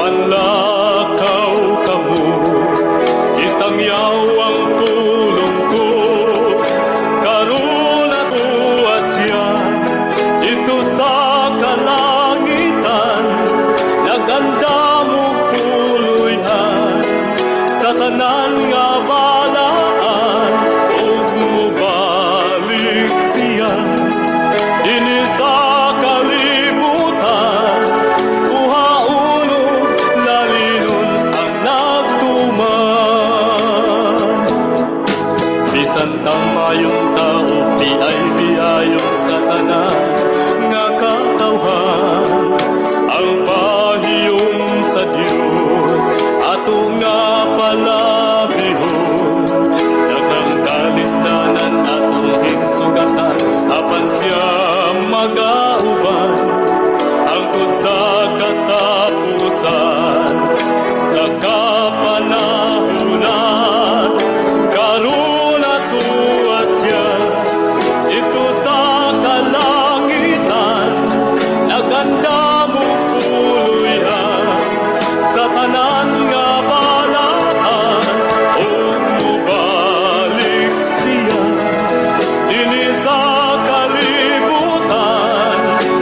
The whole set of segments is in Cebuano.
Apan lakaw kamo, isangyaw ang pulong ko. Karon atoa siya didto sa kalangitan, nag-andam og puloy-an sa tanan nga balaan, ug mobalik siya dinhi sa kalibutan, kuhaon ug lalinon ang nagtuman. Bisan tamayong tao, biay-biayon sa tanan nga katawhan, ang pahiyom sa Dios ato nga palabihon. Daghang kalisdanan atong hingsugatan, apan siya magauban hangtod sa katapusan, sa kapanahunan. Karon atoa siya didto sa kalangitan, nag-andam og puloy-an sa tanan nga balaan, ug mobalik siya dinhi sa kalibutan,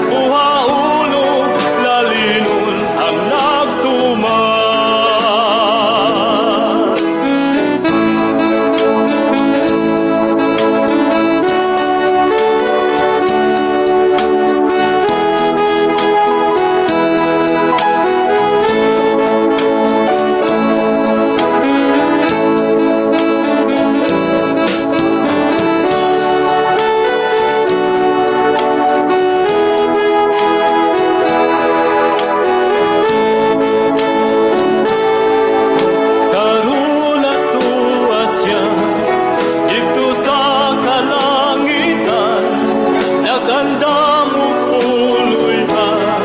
kuhaon ug lalinon ang nagtuman. Karon atoa siya didto sa kalangitan, nag-andam og puloy-an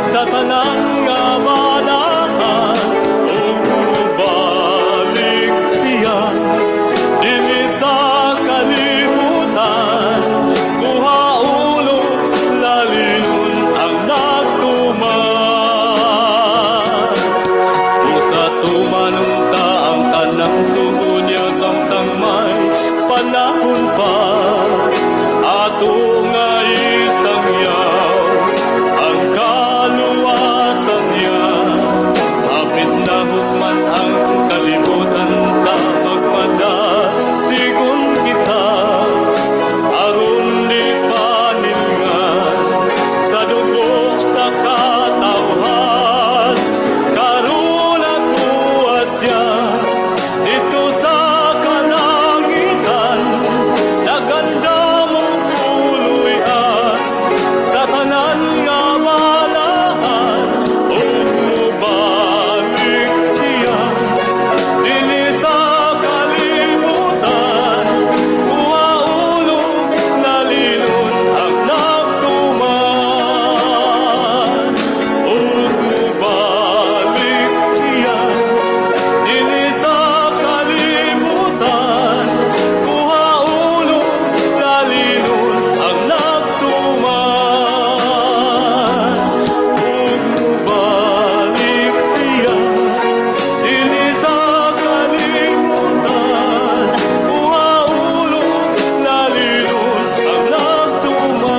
sa tanan nga balaan, ug mobalik siya dinhi sa kalibutan, kuhaon ug lalinon ang nagtuman. Usa tumanon ta ang tanang sugo niya samtang may panahon pa, ato nga isangyaw ang kaluwasan niya. Hapit na hukman ang kalibutan, ta magmadasigon kita, aron di panilngan sa dugo sa katawhan. Karon atoa siya didto sa kalangitan, nag-andam og puloy-an sa tanan nga balaan, ug mobalik siya dinhi sa kalibutan, kuhaon ug lalinon ang nagtuman. Ug mobalik siya dinhi sa kalibutan, kuhaon ug lalinon ang nagtuman. Ug mobalik siya dinhi sa kalibutan, kuhaon ug lalinon ang nagtuman.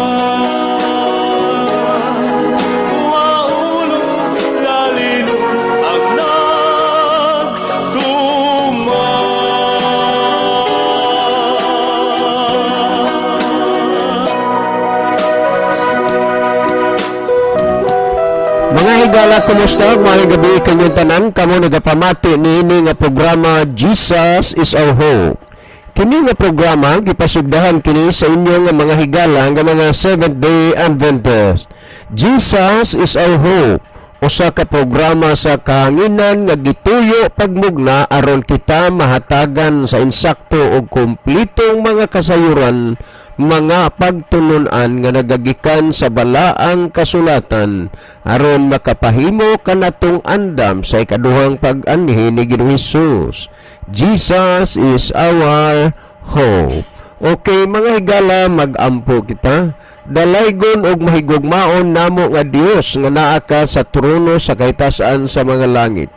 Kuhaon ug lalinon ang nagtuman. Mga higala, kumusta? Maayong gabi kanyong tanan. Kamo nagapamati niini nga programa, Jesus is Our Hope. Kini nga programa gipasugdahan kini sa inyo nga mga higala nga mga Seventh Day Adventist. Jesus is Our Hope, usa ka programa sa kahanginan nga gituyo pagmugna aron kita mahatagan sa insakto ug kumplitong mga kasayuran, mga pagtulunan nga nagagikan sa balaang kasulatan aron makapahimo kanatong andam sa ikaduhang pag-anhi ni Ginoong Hesus. Jesus is our hope. Okay, mga higala, mag-ampo kita. Dalaygon ug mahigugmaon namo nga Dios nga naa ka sa trono sa kahitasan sa mga langit.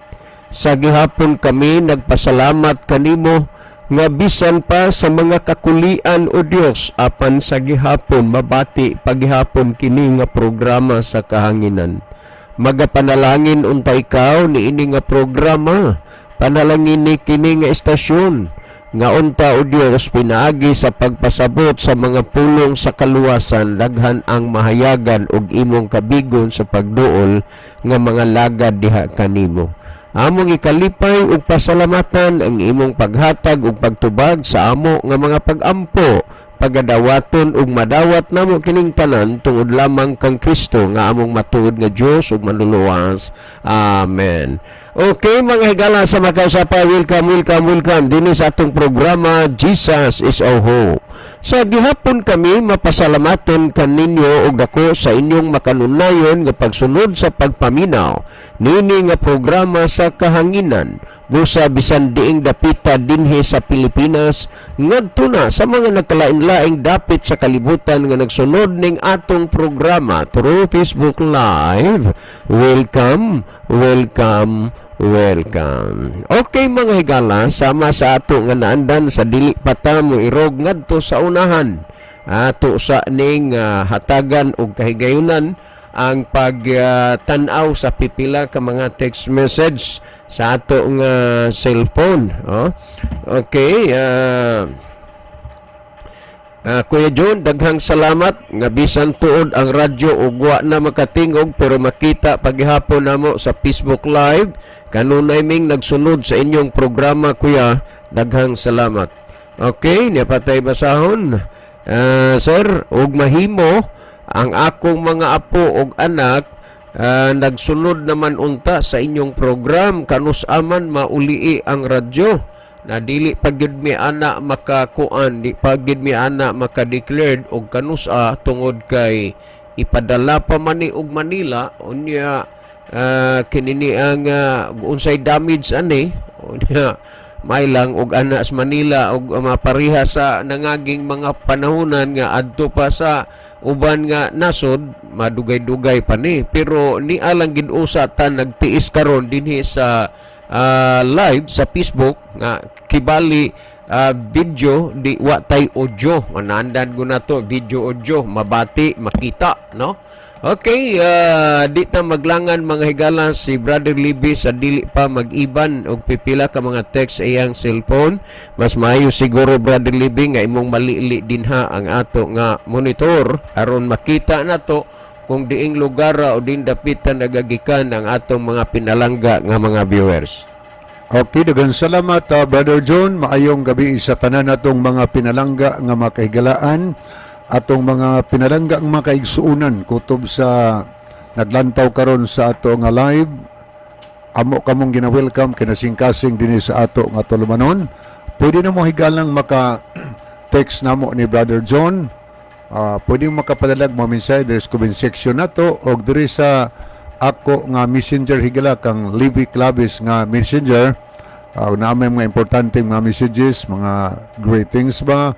Sa gihapon kami nagpasalamat kanimo nga bisan pa sa mga kakulian, o Dios, apan sa gihapon mabati pagihapon kini nga programa sa kahanginan. Magapanalangin unta ikaw niini nga programa, panalangin ni kini nga estasyon nga unta, o Dios, pinaagi sa pagpasabot sa mga pulong sa kaluwasan, daghan ang mahayagan og imong kabigon sa pagduol nga mga lagad diha kanimo. Among ikalipay ug pasalamatan ang imong paghatag ug pagtubag sa amo nga mga pagampo. Pagadawaton ug madawat namo kining tanan tungod lamang kang Kristo nga among matuod nga Dios ug Manluluwas. Amen. Okay, mga higala sa makausapa, welcome, welcome, welcome dinhi sa atong programa Jesus is Our Hope. Sa gihapon kami mapasalamaton kaninyo og dako sa inyong makanunayon nga pagsunod sa pagpaminaw nini nga programa sa kahanginan, busa bisan diing dapita dinhi sa Pilipinas ngadto na sa mga nagkalain-laing dapit sa kalibutan nga nagsunod ning atong programa through Facebook Live. Welcome, welcome, welcome. Okay, mga higala, sama sa ato nga naandan sa dili pa ta mo irog ngadto sa unahan, ato sa ning hatagan og kahigayunan ang pagtan-aw sa pipila ka mga text message sa ato nga cellphone. Oh. Okay, Kuya John, daghang salamat nga bisan tuod ang radyo ug wa na makatingog pero makita paghihapon namo sa Facebook Live. Kanunay ming nagsunod sa inyong programa, kuya. Daghang salamat. Okay, niya patay basahon. Sir, ug mahimo ang akong mga apo ug anak nagsunod naman unta sa inyong program kanus aman maulii ang radyo na dili pa gyud mi ana makakuan, di pa gyud mi ana maka-declared og kanusa tungod kay ipadala pa man ni og Manila. Unya kinini ang unsay damage ani, unya may lang og ana sa Manila og mapareha sa nangaging mga panahonan nga adto pa sa uban nga nasod, madugay-dugay pa ni. Pero ni alang gid usa ta nagtiis karon dinhi sa live sa Facebook nga kibali video, di wa tay audio. Manaandan ko na to, video, audio, mabati, makita, no? Okay, di ta maglangan, mga higala, si Brother Libby sa dili pa mag-iban og pipila ka mga text sa iyang cellphone. Mas maayo siguro, Brother Libby, nga imong malili dinha ang ato nga monitor aron makita nato kung diing lugar o diing dapitan nagagikan ang atong mga pinalangga nga mga viewers. Okay, daghang salamat, Brother John. Maayong gabi sa tanan natong mga pinalangga nga makahigalaan, atong mga pinalangga nga mga kaigsuonan kutob sa naglantaw karon sa ato nga live. Amo kamong gina-welcome kinasing-kasing dinhi sa ato nga tulumanon. Pwede na mo higalang maka text namo ni Brother John. Pwede mo makapadalag mo mensahe diri sa comment section nato og diri sa ako nga messenger, higala, kang Libby Clavis nga messenger. Na may mga importante mga messages, mga greetings ba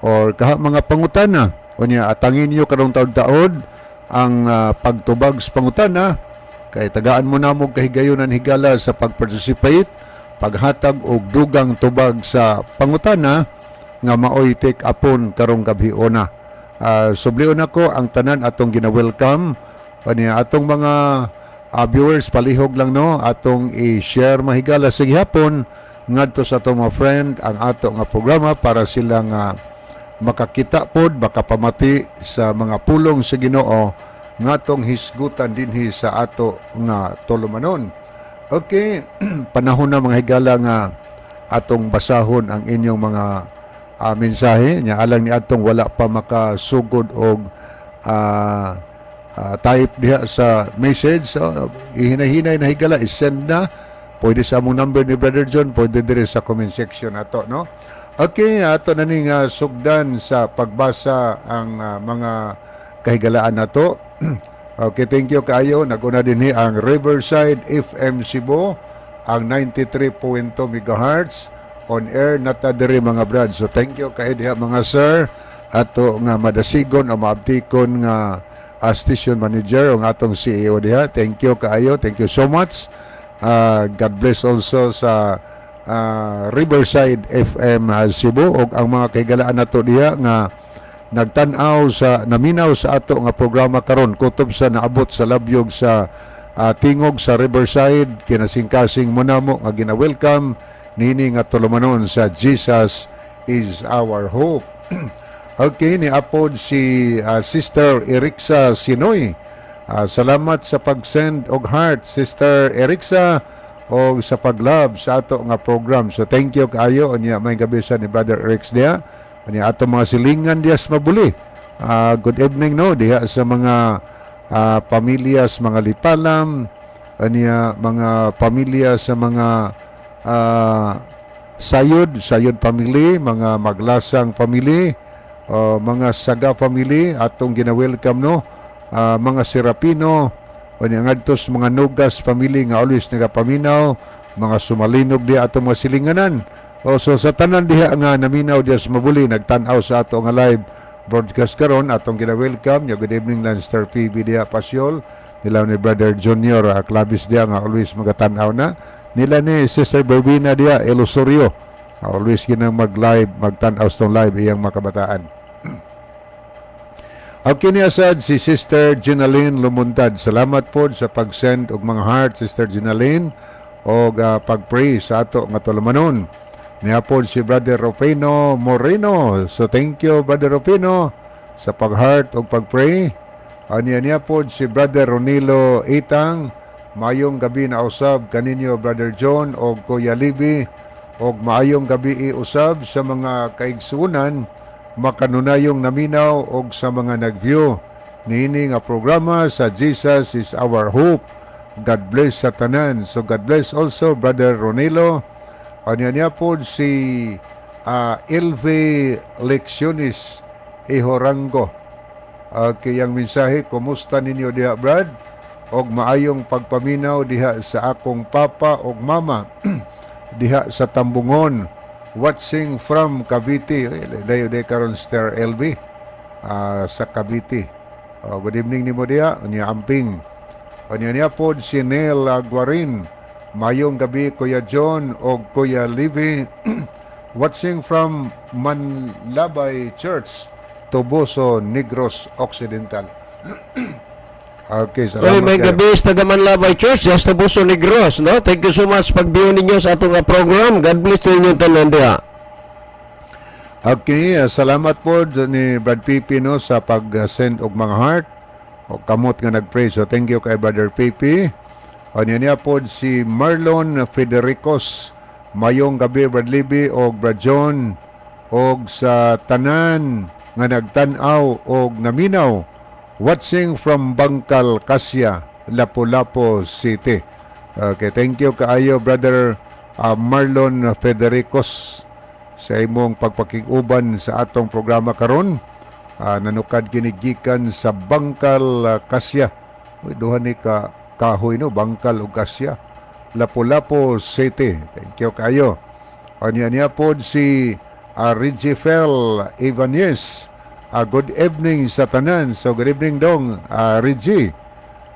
or kaha mga pangutana. Unya atangin niyo karong taod-taod ang pagtubag sa pangutana kay tagaan mo namo kahigayonan, higala, sa pag-participate, paghatag og dugang tubag sa pangutana nga maoy take upon karong gabhiona. Sublion ako ang tanan atong gina-welcome kaniya atong mga viewers. Palihog lang, no, atong i-share, mahigala, sa gihapon ngadto sa atong mga friend ang ato nga programa para sila nga makakita pod, makapamati sa mga pulong sa Ginoo ngatong hisgutan dinhi sa ato nga tulumanon. Okay, panahon na, mga higala, nga atong basahon ang inyong mga mensahe nya alang ni atong wala pa makasugod og type diha sa message. So, ihinay-hinay na, higala, i-send na. Pwede sa among number ni Brother John, pwede diri sa comment section ato, no? Okay, ato na ning sugdan sa pagbasa ang mga kahigalaan nato. Okay, thank you kaayo. Naguna dinhi ang Riverside FM Cebu, ang 93.2 MHz on air nata diri, mga brad. So thank you kaayo diha, mga sir. Ato nga madasigon o maabtikon nga station manager ang atong CEO diha. Thank you kaayo. Thank you so much. God bless also sa Riverside FM Cebu ug ang mga kahigalaan nato diha nga nagtan-aw sa, naminaw sa ato nga programa karon kutob sa naabot sa labyog sa tingog sa Riverside. Kinasingkasing mo namo nga gina-welcome nini nga tulumanon sa Jesus is Our Hope. Okay, ni apod si Sister Erixa Sinoy. Salamat sa pag-send og heart, Sister Erixa, og sa pag-love sa ato nga program. So thank you kaayo. Unya may gabi sa ni Brother Erix diha. Unya ato mga silingan diha sa Mabuli. Good evening, no, diha sa mga pamilya sa mga Lipalam, unya mga pamilya sa mga Sayod, Sayod family, mga Maglasang family, mga Saga family atong gina-welcome, no, mga Serapino, unya ngadto sa mga Nugas family nga always nagapaminaw, mga Sumalinog diha atong mga silinganan. O, so sa tanan diha nga naminaw diha sa Mabuli, nagtan-aw sa ato nga live broadcast karon, atong gina-welcome. Ya, good evening lang Star PB diha Pasyol nila ni Brother Junior Clavis diha nga always magatan-aw na nila ni Sister Barbina diha Elosorio, always ginang mag-live, magtan-aw sa live iyang mga kabataan. Okay, niya sad si Sister Ginaline Lumuntad. Salamat po sa pag-send og mga heart, Sister Ginaline, og pag-pray sa ato nga tulumanon. Niya po si Brother Rufino Moreno. So thank you, Brother Rufino, sa pag-heart og pag-pray. Aniya niya po si Brother Ronilo Itang. Maayong gabi na usab kaninyo, Brother John og Kuya Libby, og maayong gabi usab sa mga kaigsunan makanunayong naminaw og sa mga nag-view niini nga programa sa Jesus is Our Hope. God bless sa tanan. So God bless also, Brother Ronilo. Anya niya po si LV Leccionis Ihorango. Okay, ang mensahe, "Kumusta ninyo diha, Brad? Og maayong pagpaminaw diha sa akong papa og mama diha sa Tambungon, watching from Cavite." Dayo day karon, Sir LV, sa Cavite. Good evening nimo diha, unya amping. Unya niya pod si Neil Guarin. "Mayong gabi, Kuya John og Kuya Livy, watching from Manlabay Church, Toboso, Negros Occidental." Okay, salamat Oy, may kayo. Gabi sa taga Manlabay Church, sa Toboso, Negros, no? Thank you so much pag-view ninyo sa atong program. God bless to inyo tanan diha. Okay, salamat po ni Brad Pipi, no, sa pag-send og mga heart o kamot nga nag-pray. So thank you kay Brother Pipi. O niya niya po si Marlon Federicos. "Mayong gabi, Brad Libby og Brad John og sa tanan nga nagtan-aw og naminaw, watching from Bangkal, Kasya, Lapu-Lapu City." Okay, thank you kaayo, Brother Marlon Federicos, sa imong pagpakig-uban sa atong programa karon. Nanukad kini gikan sa Bangkal, Kasya. Uy, duha ni ka kahoy, no, Bangkal ug Kasya. Lapu-Lapu City. Thank you kayo. Anya niya pod si Regifel Ibanez. "Good evening sa tanan." So good evening dong, Reggie.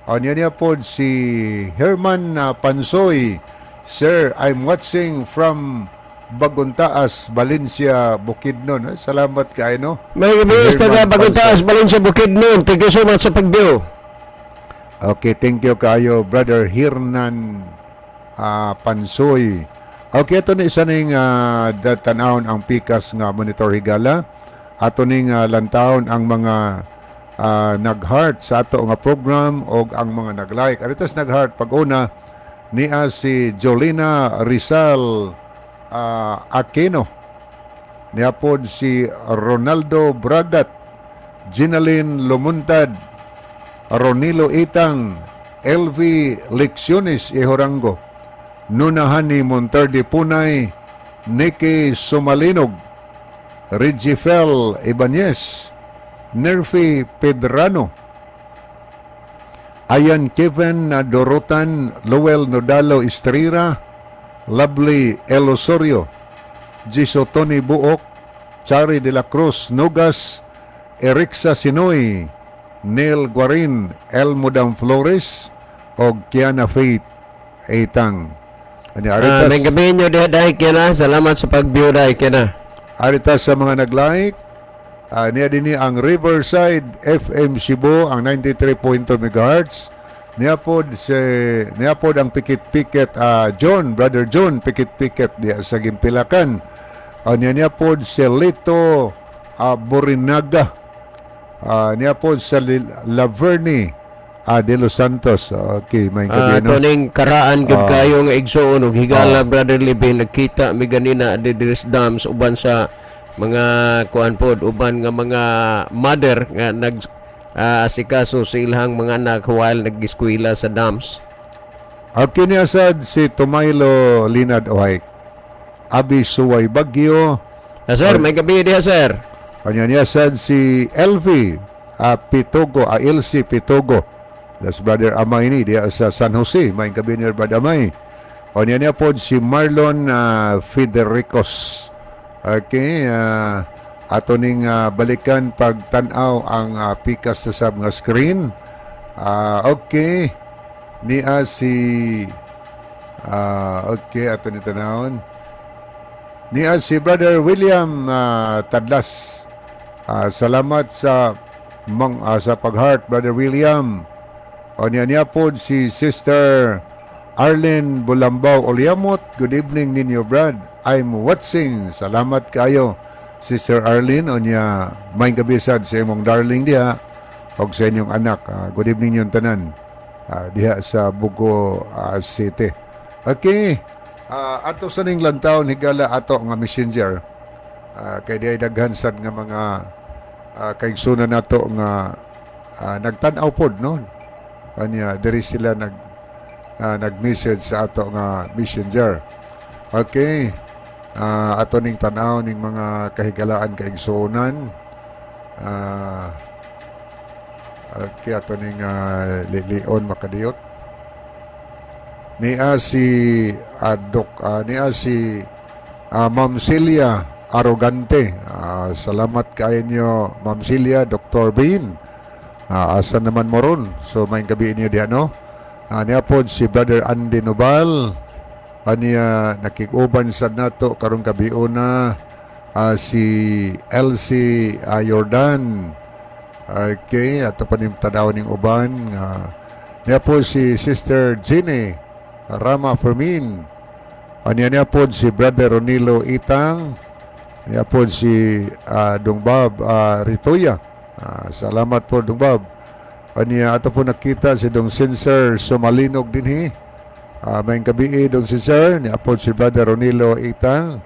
Anya niya pod si Herman Pansoy. "Sir, I'm watching from Bagontaas, Valencia, Bukidnon." Salamat kay, no. May gabi sa taga Herman Bagontaas, Valencia, Bukidnon. Thank you so much sa pag-view. Okay, thank you kayo, Brother Hernan Pansoy. Okay, ito ni isa ning tanawon ang pikas nga monitor, higala. Ato ning lantawon ang mga nag-heart sa ato nga program o ang mga nag-like. Aritas nag-heart pag-una niya si Jolina Rizal Aquino. Niya pod si Ronaldo Bragat, Ginaline Lumuntad, Ronilo Itang, LV Lecciones Ihorango, Nunahani Monterde Punay, Nicky Sumalinog, Regifel Ibanez, Nerfi Pedrano, Ayan Kevin Dorotan, Lowell Nodalo Estrera, Lovely El Osorio, Jiso Tony Buok, Chari de la Cruz Nogas, Erixa Sinoy, Neil Guarin, Elmodam Flores, og Kiana Faith Eitang. Ani Ah, aritas, may gabi nyo diha dai kina. Salamat sa pag-view dai kina. Aritas sa mga nag-like. Niya dinhi ang Riverside FM Cebu, ang 93.2 MHz. Niya pod ang Pikit-Pikit, John, Brother John Pikit-Pikit diya sa Gimpilakan. Niya niya pod si Lito Borinaga. Niya pod sa Laverne de Los Santos. Okay, may gabi, no? Tuning karaan gyud kayo nga igsoon og higala, Brother Libby, nagkita mi ganina diri sa Dams uban sa mga kuan pod, uban nga mga mother nga nag asikaso sa ilahang mga anak while nag-eskwela sa Dams. Okay, niya sad si Tumaylo Linad Ohay. Abi Suway Bagyo. Sir, may gabi diha, sir. Kanya niya sad si Elvie Pitogo, Elsie Pitogo. That's Brother Amay ni diya sa San Jose. May gabi niya, Brother Amay. O niya niya po si Marlon Federicos. Okay, ato ning balikan pagtanaw ang pikas sa sab nga screen. Okay. Niya si okay, ato ni tanawon. Niya si Brother William Tadlas. Salamat sa pag-heart, Brother William. O niya niya po si Sister Arlene Bulambao Oliamot. "Good evening ninyo, Brad. I'm watching." Salamat kayo, Sister Arlene. O niya, may gabi sad sa imong darling diha og sa inyong anak. Good evening yung tanan diha sa Bogo City. Okay. Ato sa ning lantaw, higala, ato nga messenger. Kay diay daghan sad nga mga kaigsunan nato nga nagtan-aw pod, no. Kanya diri sila nag-message sa ato nga messenger. Okay. Ato ning tan-aw ning mga kahigalaan kaigsuonan. Okay, ato ning lilion makadiyot. Niya si Dok, niya si Ma'am Celia Arrogante. Salamat kayo niyo, Ma'am Celia, Dr. Bean. Asa naman mo ron? So may gabi niyo diyan, no? Niya po si Brother Andy Nobal. Aniya nakikuban sa nato karong gabi una si Elsie Jordan. Okay, ato pa ning tanaw ning uban. Niya po si Sister Jenny Rama Fermin. Aniya niya po si Brother Ronilo Itang. Niya po si Dong Bob Ritoya. Salamat po, Dong Bob. Aniya ato po nakita si Dong Sinser Sumalinog dinhi. May gabi, Dong Sinser. Niya po si Brother Ronilo Itang.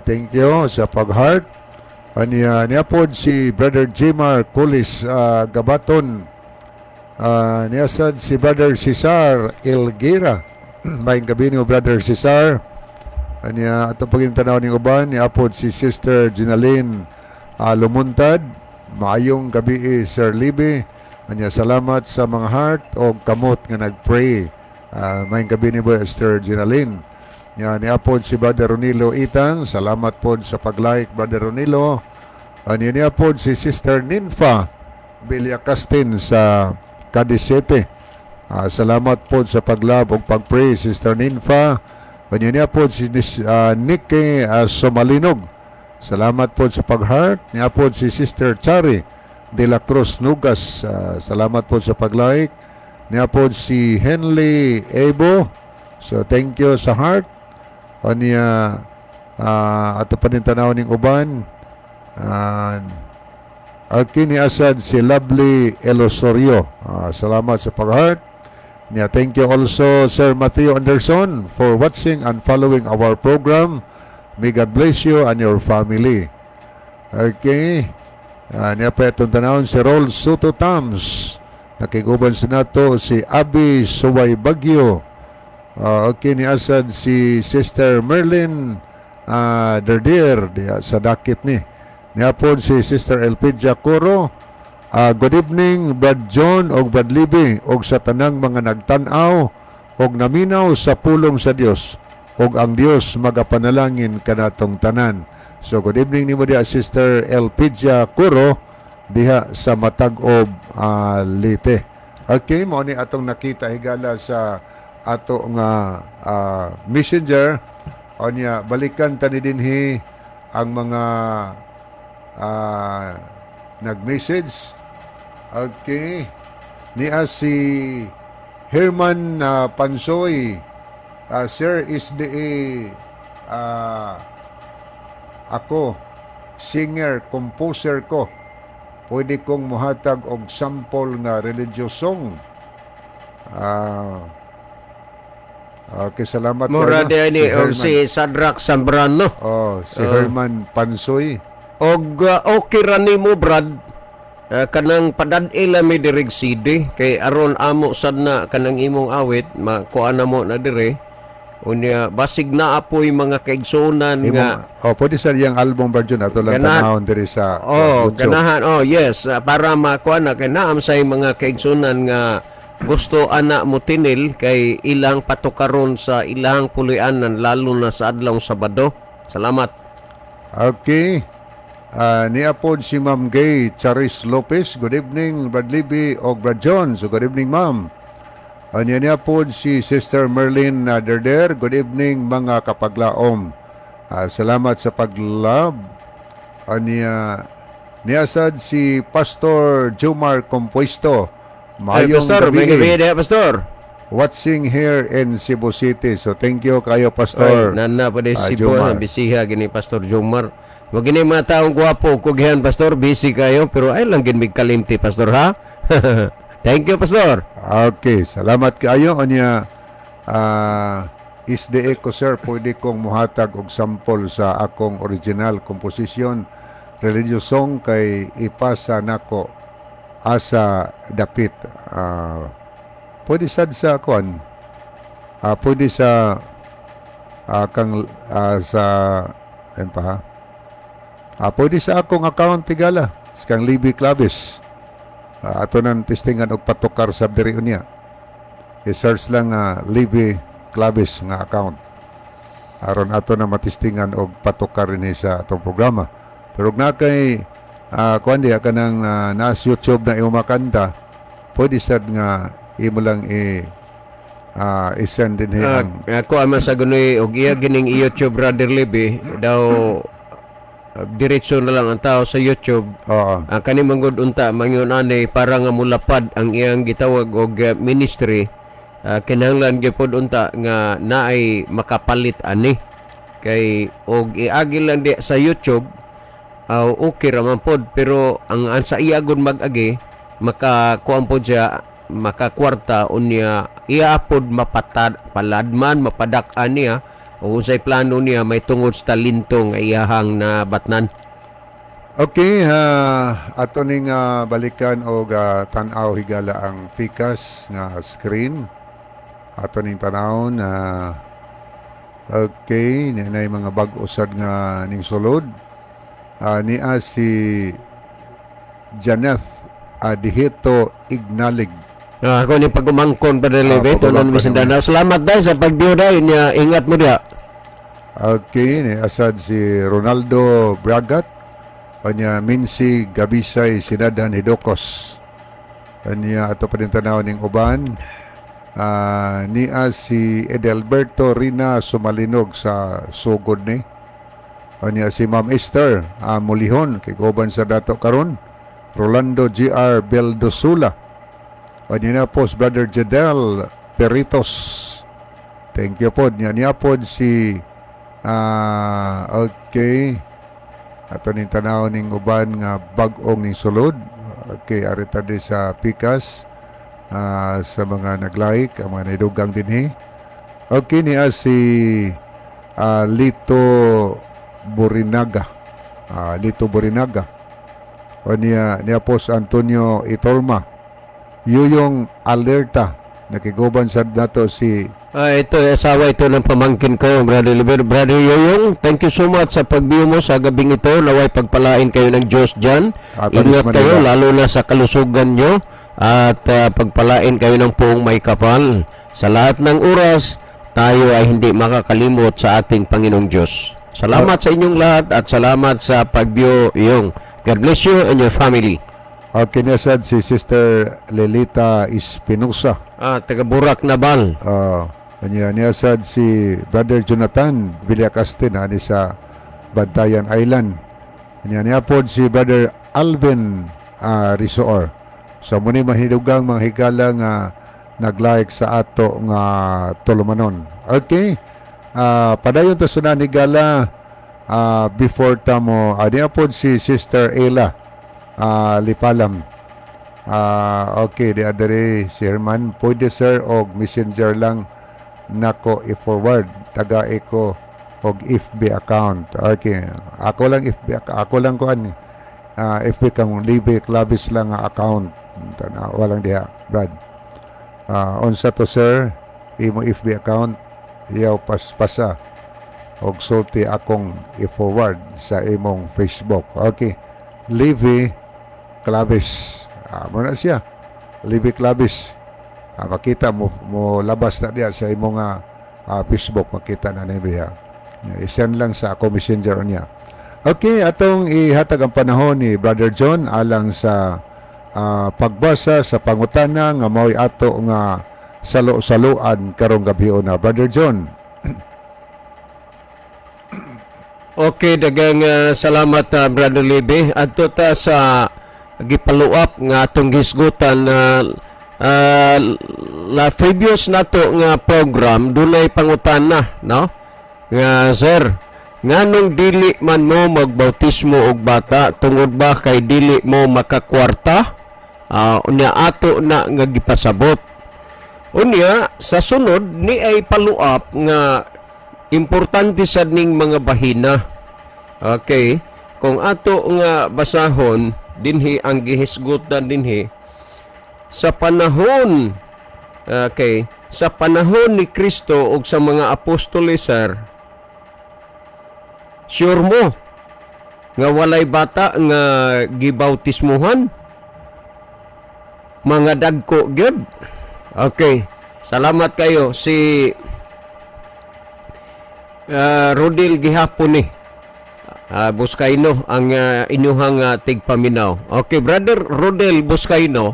Thank you sa pag-heart. Aniya niya po si Brother Jimar Kulis Gabaton. Niya sad si Brother Cesar Elguera. May gabi niyo, Brother Cesar. Aniya ato paging tanaw ning uban, niya po si Sister Ginaline Lumuntad. "Maayong gabi, Sir Libby." Anya salamat sa mga heart o kamot nga nag-pray. Maayong gabi ni Sister Ginaline. Nya niya po si Brother Ronilo Itang. Salamat po sa pag-like, Brother Ronilo. Anya niya po si Sister Ninfa Villacastin sa Cadiz City. Salamat po sa pag-love ug pag-pray, Sister Ninfa. Anya niya po si Nicky Somalinog. Salamat po sa pag-heart. Niya po si Sister Chari de la Cruz Nugas. Salamat po sa pag-like. Niya po si Henley Ebo. So thank you sa heart. O niya ato pa din tanaw ning uban. Okay, ni asad si Lovely Elosorio. Salamat sa pag-heart. Niya, thank you also, Sir Matthew Anderson, for watching and following our program. May God bless you and your family. Okay. Niya pa itong tanawon si Rol Soto Tams. Nakiguban sa nato si Abi Suway Bagyo. Okay, ni asad si Sister Merlin Derdir diya sa dakit ni. Niya po si Sister Elpidia Coro. "Good evening, Brad John og Brad Libby og sa tanang mga nagtan-aw og naminaw sa pulong sa Dios, og ang Dios magapanalangin kanatong tanan." So good evening nimo diya, Sister Elpidia Coro. diha sa Matag-ob, Leyte. Okay, mao ni atong nakita, higala, sa ato nga messenger. Onya balikan tani dinhi ang mga nag-message. Okay. Niya si Herman Pansoy. Sir, is the ako singer, composer ko. Pwede kong muhatag og sample nga religious song. Okay, salamat Mura kayo, di ni si og Herman. Si Sadrak Zambrano. Oh, si Herman Pansoy. Og okay ra nimo, Brad. Kanang padad-i lang mi diri CD kay aron amo sad na kanang imong awit makuha na mo na dire. Unya basig na apoy mga kaigsuonan nga Imong, oh, pwede sa iyang album version ato lang tanahon diri sa Oh, YouTube. Ganahan. Oh, yes, para makuha na kay naam say mga kaigsuonan nga gusto ana mo tinil kay ilang patukaron sa ilang puloy-anan, lalo na sa adlaw Sabado. Salamat. Okay. Niya pod si Ma'am Gay Charis Lopez. Good evening, Brad Libby o Brad John. So, good evening, Ma'am. Niya pod si Sister Merlin Derder. Good evening, mga kapaglaom. Salamat sa pag-love. Niya sad si Pastor Jomar Compuesto. Ay, Maayong Pastor, gabi. May gabi diha, Pastor. Watching here in Cebu City. So, thank you kayo, Pastor. Ay, nana pa di Cebu, Jomar. Bisiha gini Pastor Jomar. Wag gini mga taong gwapo, kugyan, Pastor, busy kayo, pero ay lang gin mig kalimti, Pastor, ha? Thank you, Pastor. Okay, salamat kaayo. Unya SDA ko, sir, pwede kong muhatag og sample sa akong original composition religious song kay ipasa nako asa dapit. Pwede sad sa kuan. Pwede sa kang sa ayun pa ha. Pwede sa akong account, tigala, sa kang Libby Clavis. Ato nang testingan og patukar sa diri unya. I-search lang Libby Clavis nga account. Aron ato na matistingan og patukar ini sa atong programa. Pero og na kay kuan diha kanang naas YouTube na imo makanta, pwede sad nga imo lang i i-send din ang Ako ama sa gunoy og iya gining YouTube, Brother Libby, daw diretso na lang ang tao sa YouTube. Oo. Ang kani manggod unta mangyun ani para nga mulapad ang iyang gitawag og ministry, kinahanglan gyud unta nga naay makapalit ani kay og iagi lang di sa YouTube, okay ra man pod, pero ang sa iya gud mag-agi makakuan pod siya, makakwarta, unya iya pod mapatad paladman mapadak-an niya o unsay plano niya may tungod sa talento nga iyahang nabatnan. Okay, ato ning balikan og tan-aw, higala, ang pikas nga screen. Ato ning tan-awon na okay, ni nay mga bag-o sad nga ning sulod. Niya si Janeth Adihito Ignalig. Ako ni pag-umangkon pa dali, Beto, pag-umangkon nan Mindanao. Salamat dai sa pag-view dai niya. Ingat mo diha. Okay, ni asad si Ronaldo Bragat. Kanya Minsi Gabisay Sinadan Hidokos. Kanya ato pa din tanaw ning uban. Niya si Edelberto Rina Sumalinog sa Sugod ni. Kanya si Ma'am Esther Mulihon kay guban sa dato karon. Rolando G.R. Beldosula. Kanya na po si Brother Jedel Peritos. Thank you po. Niya po si okay. Ato ning tanaw ning uban nga bag-ong ning sulod. Okay, arita di sa pikas sa mga nag-like, ang mga naidugang dinhi. Okay, niya si Lito Borinaga. Lito Borinaga. O niya po si Antonio Itorma. Yuyong Alerta. Nakiguban sa nato si Ito, asawa ito ng pamangkin ko, Brother Liber. Brother Yoyong, thank you so much sa pag-view mo sa gabing ito. Naway pagpalain kayo ng Diyos dyan. At Ingat Manila. Kayo, lalo na sa kalusugan nyo. At pagpalain kayo ng Poong Maykapal. Sa lahat ng oras, tayo ay hindi makakalimot sa ating Panginoong Diyos. Salamat sa inyong lahat at salamat sa pag-view, Yong. God bless you and your family. Okay na sad si Sister Lelita Espinosa. Ah, taga Burak Nabal. Anya niya sad si Brother Jonathan Villacastin ani sa Bantayan Island. Anya niya pod si Brother Alvin Risoor. So muni mahinugang mga higala nga nag-like sa ato nga tulumanon. Okay. Padayon ta sunan higala before ta mo niya pod si Sister Ella Lipalam. Okay, di adere si Herman, pwede sir og Messenger lang nako i-forward taga eko og FB account. Okay, ako lang FB, ako lang kuan FB kang Libe Clavis lang nga account. Tana, walang diha, Brad. Unsa to sir, imo FB account, iyaw paspasa og sulti akong i-forward sa imong Facebook. Okay. Levi Clavis. Mo na siya. Levi Clavis. Makita mo mo labas na diya sa imong Facebook, makita na niya. I-send lang sa ako Messenger niya. Okay, atong ihatag ang panahon ni Brother John alang sa pagbasa sa pangutana nga mao'y ato nga salo-saloan karong gabi na. Brother John. Okay, daghang salamat, Brother Libby. Adto ta sa gipaluap nga atong gisgutan na la previous nato nga program, dunay pangutana, no? Nga, "Sir, nganong dili man mo magbautismo og bata? Tungod ba kay dili mo makakwarta?" Unya ato na nga gipasabot. Unya sa sunod ni ay paluap nga importante sad ning mga bahina. Okay, kung ato nga basahon dinhi ang gihisgutan dinhi sa panahon, okay, sa panahon ni Kristo ug sa mga apostoles, sir, sure mo nga walay bata nga gibautismuhan? Mga dagko gyud. Okay, salamat kayo. Si Rodel gihapon ni Buscayno ang inyuhang tigpaminaw. Okay, Brother Rodel Buscayno,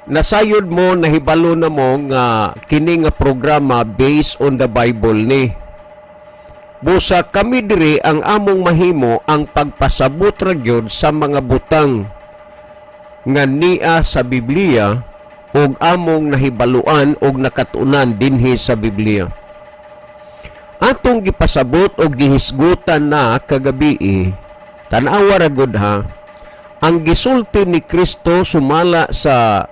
nasayod mo, nahibalo na mo nga kini nga programa based on the Bible ni. Busa kami diri ang among mahimo ang pagpasabot ra gyud sa mga butang nga nia sa Biblia ug among nahibaluan og nakatunan dinhi sa Biblia. Atong gipasabot og gihisgutan na kagabi, tan-awa ra gud ha, ang gisulti ni Kristo sumala sa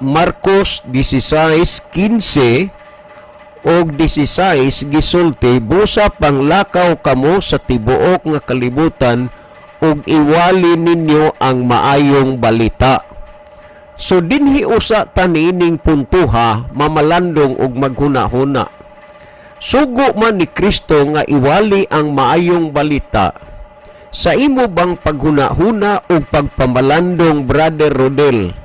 Marcos 16:15 og 16, gisulti, "Busa panglakaw kamo sa tibuok nga kalibutan ug iwali ninyo ang maayong balita." So dinhi usa tanining puntuha mamalandong og maghuna-huna. Sugo man ni Kristo nga iwali ang maayong balita. Sa imo bang paghuna-huna o pagpamalandong, Brother Rodel,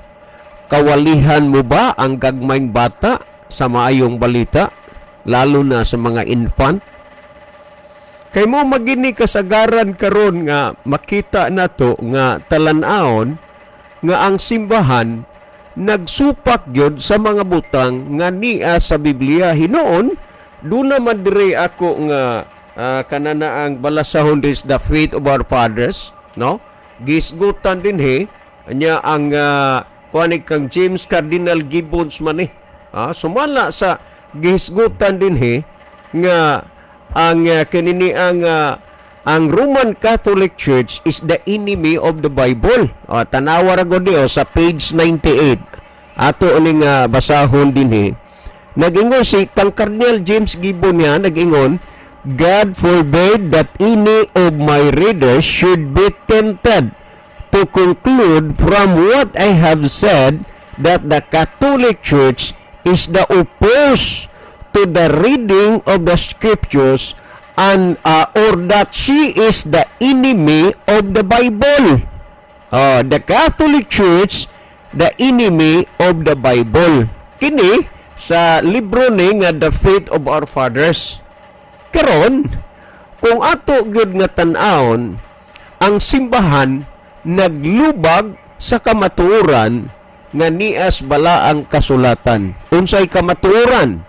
kawalihan mo ba ang gagmayng bata sa maayong balita, lalo na sa mga infant? Kay mo magini kasagaran karon nga makita nato nga talan-aon nga ang simbahan nagsupak gyud sa mga butang nga nia sa Biblia. Hinuon doon naman dire ako nga kanana ang balasahon is The Faith of Our Fathers, no? Gisgutan dinhi nya ang kuan kang James Cardinal Gibbons man eh. Sumala sa gisgutan dinhi nga ang kanini ang Roman Catholic Church is the enemy of the Bible. Tanawa ra gud sa page 98. Ato ning basahon dinhi. Nag-ingon si kang Cardinal James Gibbon niya, nag-ingon, "God forbid that any of my readers should be tempted to conclude from what I have said that the Catholic Church is the opposed to the reading of the Scriptures and or that she is the enemy of the Bible." The Catholic Church, the enemy of the Bible. Kini sa libro ni nga The Faith of Our Fathers. Karon, kung ato gyud nga tan-awon, ang simbahan Naglubag sa kamatuoran nga nias balaang kasulatan. Unsay kamatuoran?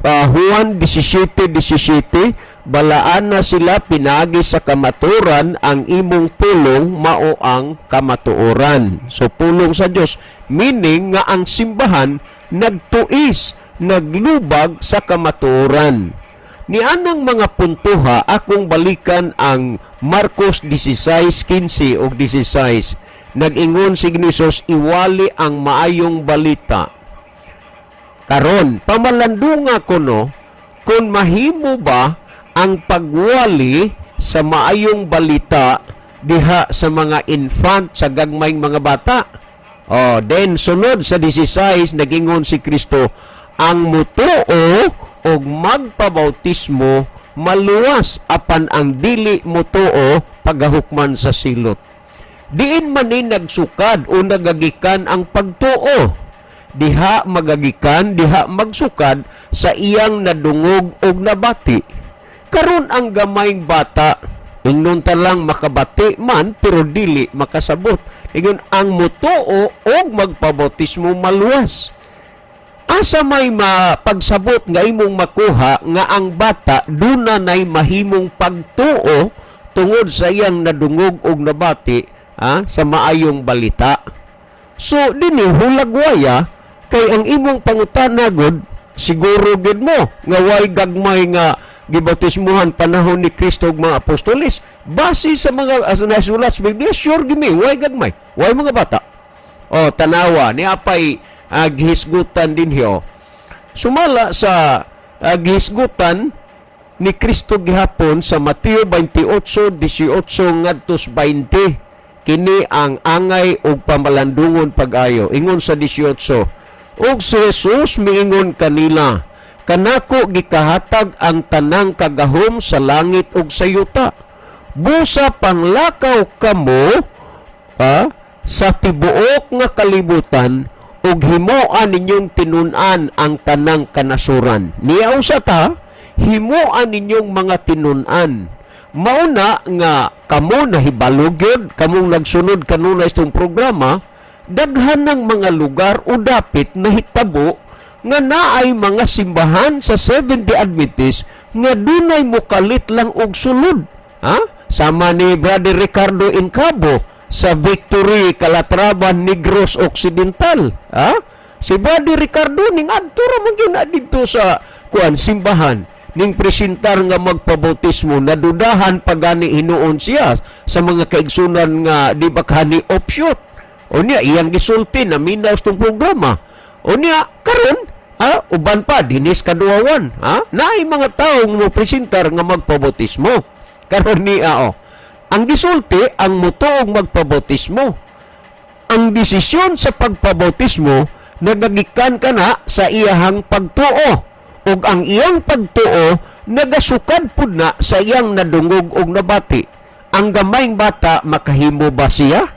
Juan 17:17, "Balaan na sila pinagi sa kamatuoran, ang imong pulong mao ang kamatuoran." So pulong sa Dios, meaning nga ang simbahan nagtuis, naglubag sa kamatuoran. Nianang mga puntuha, akong balikan ang Marcos 16:15 ug 16. Nag-ingon si Jesus, "Iwali ang maayong balita." Karon, pamalandunga kuno kung mahimo ba ang pagwali sa maayong balita diha sa mga infant, sa gagmayng mga bata. Oh, then sunod sa 16, nag-ingon si Kristo, "Ang mutuo og magpabautismo maluwas, apan ang dili mutuo pagahukman sa silot." Diin man ni nagsukad o nagagikan ang pagtuo? Diha magagikan, diha magsukad sa iyang nadungog og nabati. Karon ang gamayng bata, ingnon ta lang makabati man pero dili makasabot. Ingon ang mutuo og magpabautismo maluwas. Asa may mapagsabot nga imong makuha nga ang bata duna nay mahimong pagtuo tungod sa iyang nadungog og nabati sa maayong balita? So dinhi hulagwaya kay ang imong pangutana gud, siguro gid mo nga way gagmay nga gibautismuhan panahon ni Kristo ug mga apostoles. Base sa mga nasulat sa Biblia, sure gimi way gagmay, way mga bata. O tanawa ni apay gihisgutan dinhi. Sumala sa gihisgutan ni Kristo gihapon sa Mateo 28:18 ngadto 20, kini ang angay og pamalandungon pag-ayo. Ingon sa 18, "Ug si Jesus miingon kanila, 'Kanako gikahatag ang tanang kagahom sa langit ug sa yuta. Busa panglakaw kamo sa tibuok nga kalibutan ug himoa ninyong tinun-an ang tanang kanasuran.'" Niya usa ta, himoa ninyong mga tinun-an. Mauna nga kamo nahibalo gyud, kamong nagsunod kanunay itong programa, daghan ng mga lugar o dapit nahitabo nga naay mga simbahan sa Seventh-day Adventist nga dunay mukalit lang og sulod. Ha? Sama ni Brother Ricardo Incabo sa Victory, Calatrava, Negros Occidental. Ha? Si Brother Ricardo ning adto ra man gyud na didto sa kuan simbahan ning presentar nga magpabautismo, nadudahan pagani hinuon siya sa mga kaigsunan nga di ba kani offshoot. Unya iyang gisulti na minaw tong programa. Unya karon uban pa dinis kaduawan, ha? Naay mga tawo mo presentar nga magpabautismo. Karon niya oh. Ang gisulti ang mutuog magpabautismo. Ang desisyon sa pagpabautismo nagagikan kana sa iyahang pagtuo, ug ang iyang pagtuo nagasukad pud na sa iyang nadungog og nabati. Ang gamayng bata, makahimo ba siya?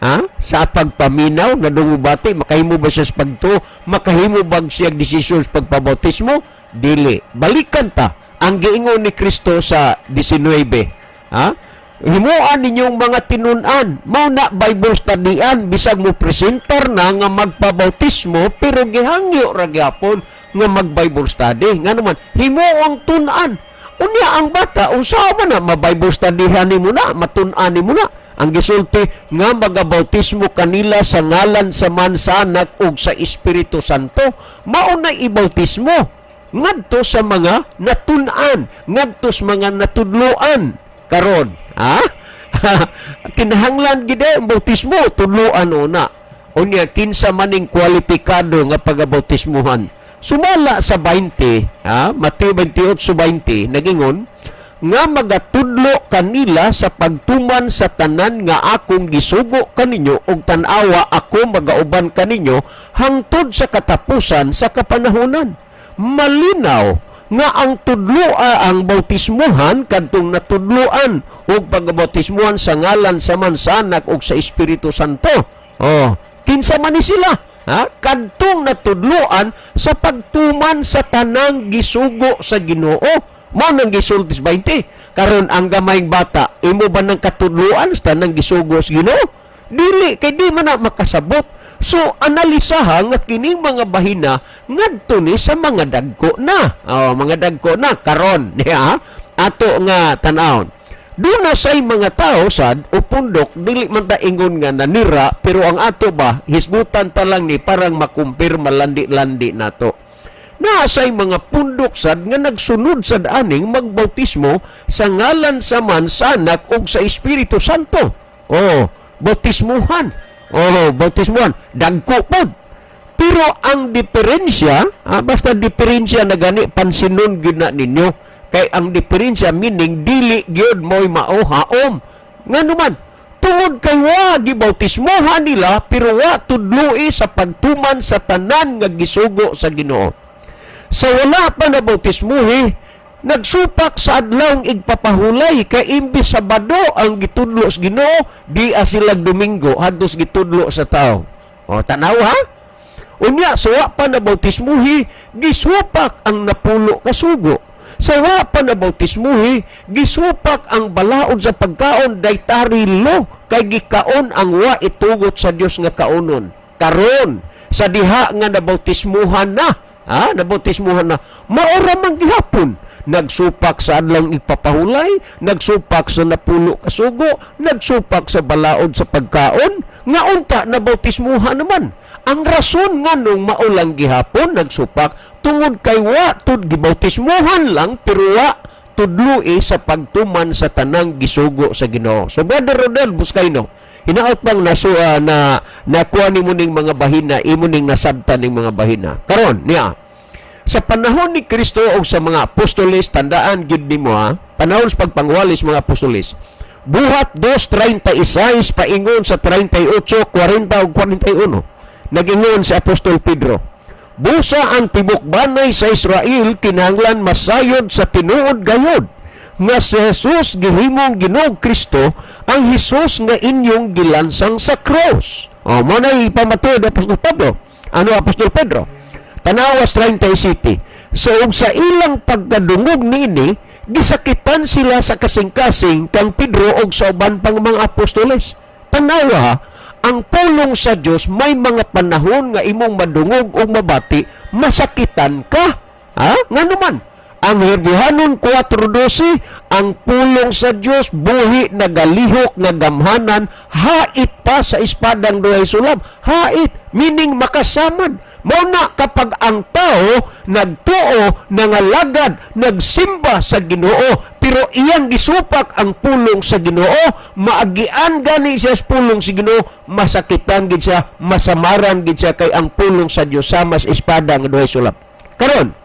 Ha? Sa pagpaminaw, nadungog bati, makahimo ba siya sa pagtuo? Makahimo ba siya desisyon sa pagpabautismo? Dili. Balikan ta ang giingon ni Kristo sa 19. Ha? "Himuan ninyong mga tinun-an." Mao na Bible studyan bisag mo presenter na nga magpabautismo pero gihangyo ra gyapon nga mag Bible study. Nga naman himuong tun-an. Unya ang bata unsa man na ma-Bible studyhan nimo na, matun-an nimo na. Ang gisulti nga magabautismo kanila sa ngalan sa man sa Anak ug sa Espiritu Santo. Mao na ibautismo ngadto sa mga natun-an, ngadto sa mga natudloan. Karon, ha? Kinahanglan gid ang bautismo, tudloan una. Unya kinsa maning kwalipikado nga pagabautismuhan? Sumala sa 20, ha? Mateo 28:20, nagingon nga magatudlo kanila sa pagtuman sa tanan nga akong gisugo kaninyo, ug tan-awa, ako magauban kaninyo hangtod sa katapusan sa kapanahonan. Malinaw nga ang tudloa ang bautismuhan kadtong natudloan ug pagabautismuhan sa ngalan sa man sa Anak ug sa Espiritu Santo. Oh, kinsa man ni sila? Ha? Kadtong natudloan sa pagtuman sa tanang gisugo sa Ginoo. Mao nang gisulti sa 20. Karon ang gamayng bata, imo ba nang katudloan sa tanang gisugo sa Ginoo? Dili kay di man na makasabot. So analisaha nga kining mga bahina ngadto ni sa mga dagko na. Oh, mga dagko na karon niya ato nga tan-awon. Doon na say mga tao sad o pundok, dili man ta ingon nga nanira, pero ang ato ba hisgutan ta lang ni parang makumpirma landi-landi nato. Naa say mga pundok sad nga nagsunod sad aning magbautismo sa ngalan sa man sa Anak ug sa Espiritu Santo. Oh, bautismuhan. Oh, bautismuhan. Dagko pod. Pero ang diferensya, basta diferensya na gani pansinon gyud na ninyo. Kay ang diferensya meaning dili gyud mo'y mao haom. Ngano man, tungod kay wa gibautismohan nila pero wa tudloi sa pagtuman sa tanan nga gisugo sa Ginoo. Sa wala pa na bautismuhi, nagsupak sa adlawng igpapahulay kay imbis Sabado ang gitudlo sa Ginoo, di sila Domingo hadtos gitudlo sa tao. O tanaw ha? Unya sa wa pa na bautismuhi, gisupak ang 10 ka sugo. Sa wa pa na bautismuhi, gisupak ang balaod sa pagkaon dietary law kay gikaon ang wa itugot sa Dios nga kaunon. Karon sa diha nga nabautismuhan na, ha, nabautismuhan na, maora man gihapon nagsupak sa adlawng igpapahulay, nagsupak sa 10 ka sugo, nagsupak sa balaod sa pagkaon, nga unta nabautismuhan naman. Ang rason nganong maulang gihapon nagsupak tungod kay wa tud gibautismuhan lang pero wa tudloi sa pagtuman sa tanang gisugo sa Ginoo. So Brother Rodel Buscayno, hinaot bang nasua na nakuha nimo ning mga bahina, imo ning nasabtan ning mga bahina. Karon niya sa panahon ni Kristo o sa mga apostoles, tandaan gyud nimo ha, panahon sa pagpangwalis mga apostoles. Buhat 2:36 paingon sa 38, 40 ug 41. Nag-ingon si Apostol Pedro, busa ang tibok banay sa Israel kinahanglan masayod sa tinuod gayod nga si Jesus gihimong Ginoong Kristo, ang Hesus nga inyong gilansang sa cross. O mo na ipamatuod Apostol Pablo. Ano Apostol Pedro? Tanawas 37. So ug sa ilang pagkadungog niini, gisakitan sila sa kasing-kasing kang Pedro og sa uban pang mga apostoles. Tanawa ha, ang pulong sa Dios may mga panahon nga imong madungog o mabati, masakitan ka. Ha? Ngano man? Ang Hebrehanon 4:12, ang pulong sa Dios buhi nagalihok nga gamhanan, hait pa sa espadang duhay sulab. Hait meaning makasamad. Mao na kapag ang tao nagtuo, nangalagad, nagsimba sa Ginoo, pero iyang gisupak ang pulong sa Ginoo, maagian gani siya sa pulong sa Ginoo, masakitan gid siya, masamaran gid siya kay ang pulong sa Dios sama sa espada nga duhay sulab. Karon,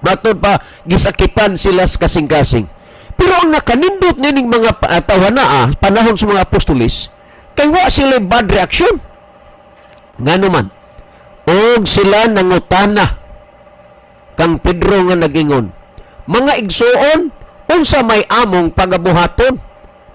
matod pa gisakitan sila sa kasing-kasing. Pero ang nakanindot nining mga tawana panahon sa mga apostoles, kay wa sila bad reaction. Ngano man? Og sila nangutana kang Pedro nga nagingon, mga igsuon, unsa may among pagabuhaton?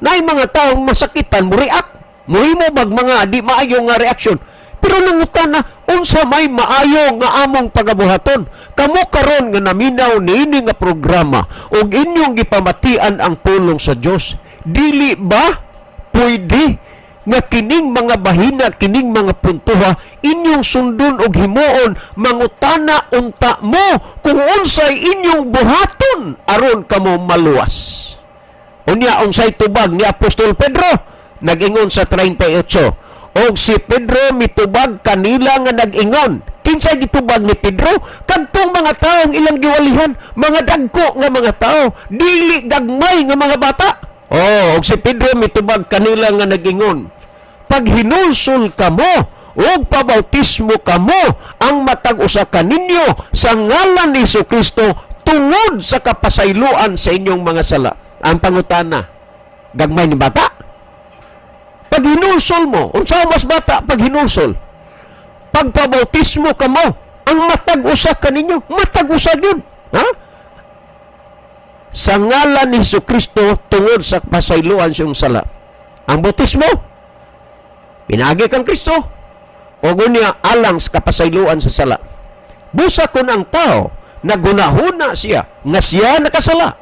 Naay mga taong masakitan, mo-react, muhimo bag mga di maayo nga reaksyon. Pero nangutana, unsa may maayo nga among pagabuhaton? Kamo karon nga naminaw niini nga programa ug inyong gipamatian ang pulong sa Dios, dili ba pwede nga kining mga bahina, kining mga puntuha inyong sundon og himuon? Mangutana unta mo kung unsay inyong buhaton aron kamo maluwas. Unya unsay tubag ni Apostol Pedro? Nag-ingon sa 38, og si Pedro mitubag kanila nga nag-ingon. Kinsay gitubag ni Pedro? Kadtong mga taong ilang giwalihan, mga dagko nga mga tao, dili gagmay nga mga bata. Oh, og si Pedro mitubag kanila nga nag-ingon, paghinulsol kamo ug pabautismo kamo ang matag usa kaninyo sa ngalan ni Jesucristo tungod sa kapasayloan sa inyong mga sala. Ang pangutana, gagmay ni bata? Pag hinulsol mo, unsa mas bata pag hinulsol? Pagpabautismo kamo ang matag usa kaninyo, matag usa gyud, ha? Sa ngalan ni Jesucristo tungod sa pasayloan sa iyong sala. Ang bautismo pinaagi kang Kristo o gunya alang sa kapasayloan sa sala. Busa kun ang tao Nagunahuna siya nga siya nakasala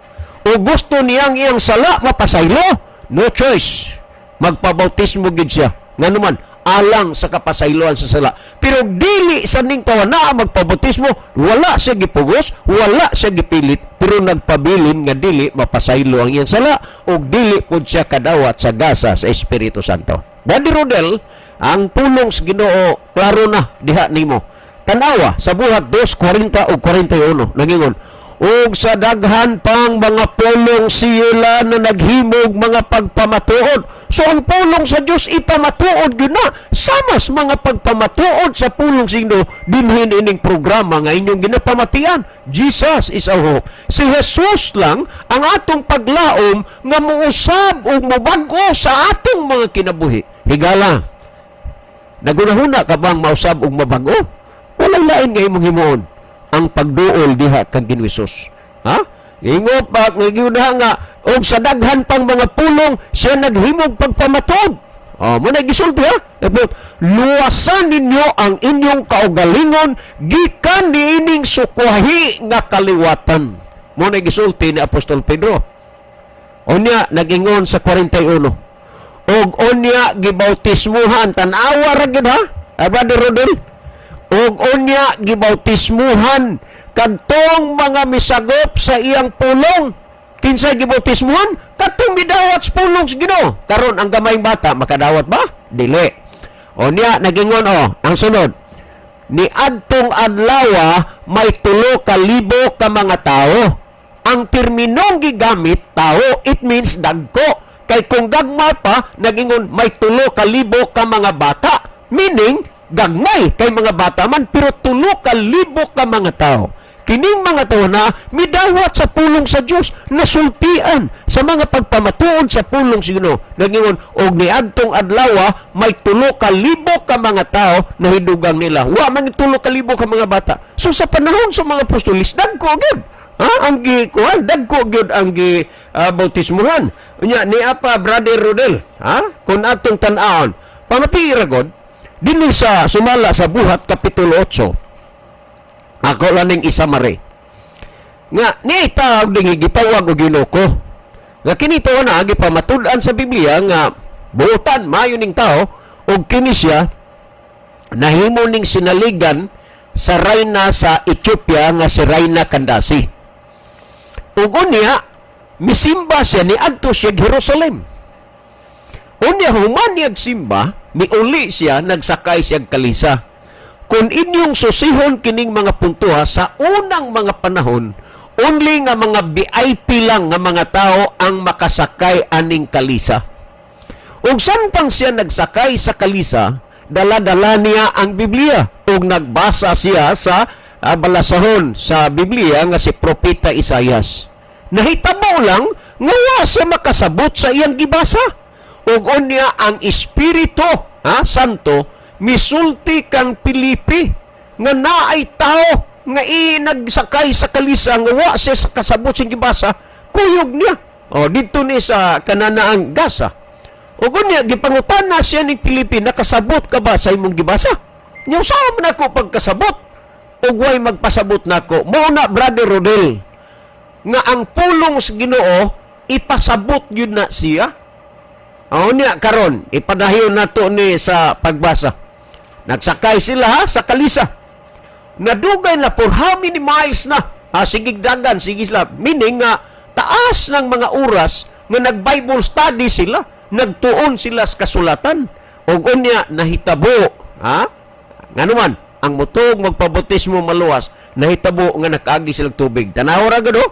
o gusto niyang iyang sala mapasaylo, no choice, magpabautismo gid siya. Nganuman, alang sa kapasayloan sa sala. Pero dili sa ning tawa na magpabautismo, wala siya gipugos, wala siya gipilit, pero nagpabilin nga dili mapasaylo ang iyang sala ug dili pud siya kadawat sa gasa sa Espiritu Santo. Brother Rodel, ang pulong sa Ginoo klaro na diha nimo. Tanawa sa Buhat 2:40 ug 41, nangingon, "Ug sa daghan pang mga pulong sila na naghimog mga pagpamatuod." So ang pulong sa Dios ipamatuod gyud na sama sa mga pagpamatuod sa pulong sa Ginoo dinhin ining programa nga inyong ginapamatian, Jesus is Our Hope. Si Jesus lang ang atong paglaom nga muusab ug mobag-o sa atong mga kinabuhi. Higala, nagunahuna ka bang mausab ug mabag-o? Walay lain nga imong himuon ang pagduol diha kang Ginoo Hesus. Ha? Ingon pa nga nga og sa daghan pang mga pulong siya naghimog pagpamatuod. Oh, mo na gisulti ha. Tapos, "Luwasan ninyo ang inyong kaugalingon gikan niining sukwahi nga kaliwatan." Mo na gisulti ni Apostol Pedro. Unya nagingon sa 41. "Og unya gibautismuhan," tan-awa ra gid ha. Brother Rodel. "Og unya gibautismuhan kadtong mga misagop sa iyang pulong." Kinsay gibautismuhan? Kadtong midawat sa pulong sa Ginoo. Karon ang gamayng bata makadawat ba? Dili. O niya nagingon o ang sunod. "Ni adtong adlawa may 3,000 ka mga tao." Ang terminong gigamit tao, it means dagko. Kay kung gagmay pa, nagingon may 3,000 ka mga bata. Meaning, gagmay kay mga bata man, pero 3,000 ka mga tao. Kining mga tao na midawat sa pulong sa Dios, nasultian sa mga pagpamatuod sa pulong sa Ginoo. Nagingon, "Og niadtong adlawa may 3,000 ka mga tao na hidugang nila." Wa man 3,000 ka mga bata. So sa panahon sa mga apostolis, dagko gyud. Ha? Ang gikuan, dagko gyud ang gi bautismuhan. Unya ni apa, Brother Rodel, ha? Kung atong tan-awon, pamati ra god dinhi sa sumala sa Buhat kapitulo 8. Ako lang ning isamare. Nga ni tawag dingi gitawag og eunuko. Nga kini to na gipamatud-an sa Biblia nga buotan maayo ning tao og kini siya nahimo ning sinaligan sa rayna sa Ethiopia nga si Rayna Kandasi. Ug unya misimba siya, niadto siya Jerusalem. Unya human niyag simba, miuli siya, nagsakay siya kalisa. Kung inyong susihon kining mga puntuha, sa unang mga panahon, only nga mga VIP lang nga mga tao ang makasakay aning kalisa. Ug samtang siya nagsakay sa kalisa, dala-dala niya ang Biblia ug nagbasa siya sa balasahon sa Biblia nga si Propeta Isayas. Nahitabo lang nga wa siya makasabot sa iyang gibasa. Ug unya ang Espiritu Santo misulti kang Pilipi nga naay tao nga nagsakay sa kalisa nga wa siya sa kasabot sa gibasa, kuyog niya. O didto ni sa kananaang Gaza. Ug unya gipangutana siya ni Pilipi, "Nakasabot ka ba sa imong gibasa?" Nya usaha man ako pagkasabot ug way magpasabot nako. Mao na, Brother Rodel, nga ang pulong sa Ginoo ipasabot yun na siya. O niya karon ipadayon nato ni sa pagbasa. Nagsakay sila ha, sa kalisa. Nadugay na for how many miles na? Ha, sige dagan, sige sila. Meaning nga taas ng mga oras nga nag-Bible study sila, nagtuon sila sa kasulatan. Og unya nahitabo, ha? Nganuman, ang mutog magpabautismo maluwas, nahitabo nga nakaagi sila tubig. Tanaw ra gud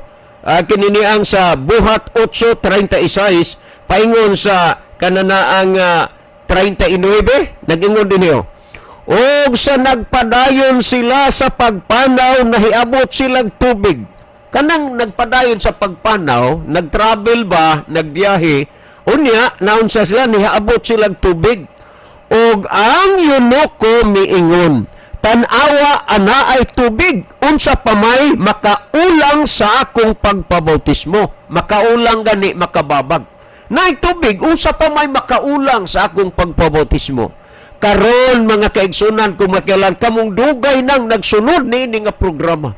kini ang sa Buhat 8:36 paingon sa kananaang 39, nagingon din niyo. "Og sa nagpadayon sila sa pagpanaw, nahiabot silang tubig." Kanang nagpadayon sa pagpanaw, nagtravel ba, nagbiyahe, unya, naunsa sila, nihaabot silang tubig. "Og ang eunuko miingon, 'Tan-awa, ana ay tubig, unsa pa may makaulang sa akong pagpabautismo?'" Makaulang gani, makababag. Naay tubig, unsa pa may makaulang sa akong pagpabautismo? Karon mga kaigsunan, kung makialan kamong dugay nang nagsunod niini nga programa.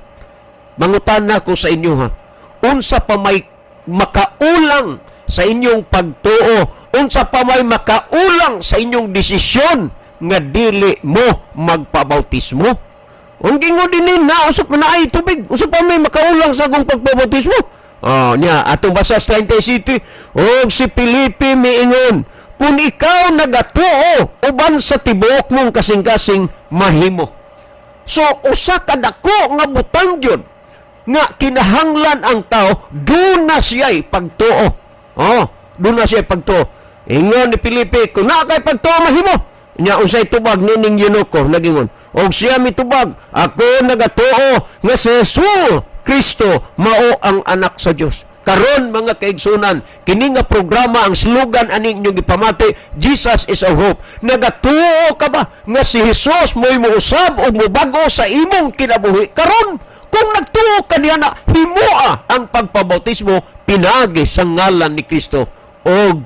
Mangutana ko sa inyo, ha. Unsa pa may makaulang sa inyong pagtuo? Unsa pa may makaulang sa inyong desisyon nga dili mo magpabautismo? Ang gingon din na usap na ay tubig, unsa pa may makaulang sa akong pagpabautismo? Oh, niya atong basa sa 37, og si Felipe miingon, "Kung ikaw nagatuo uban sa tibuok mong kasing-kasing, mahimo." So usa ka dako nga butang gyud nga kinahanglan ang tao, duna siya'y pagtuo. Oh, duna siya'y pagtuo. Ingon ni Felipe, "Kung naa kay pagtuo, mahimo." Nya unsay tubag nining eunuko? Nagingon, og siya mitubag, "Ako nagatuo nga si Jesus Kristo mao ang anak sa Dios." Karon, mga kaigsunan, kini nga programa, ang slogan ani inyong gipamati, "Jesus is our hope." Nagatuo ka ba nga si Jesus mo'y muusab o mubag-o sa imong kinabuhi karon? Kung nagtuo ka niya na, himoa ang pagpabautismo pinagi sa ngalan ni Kristo og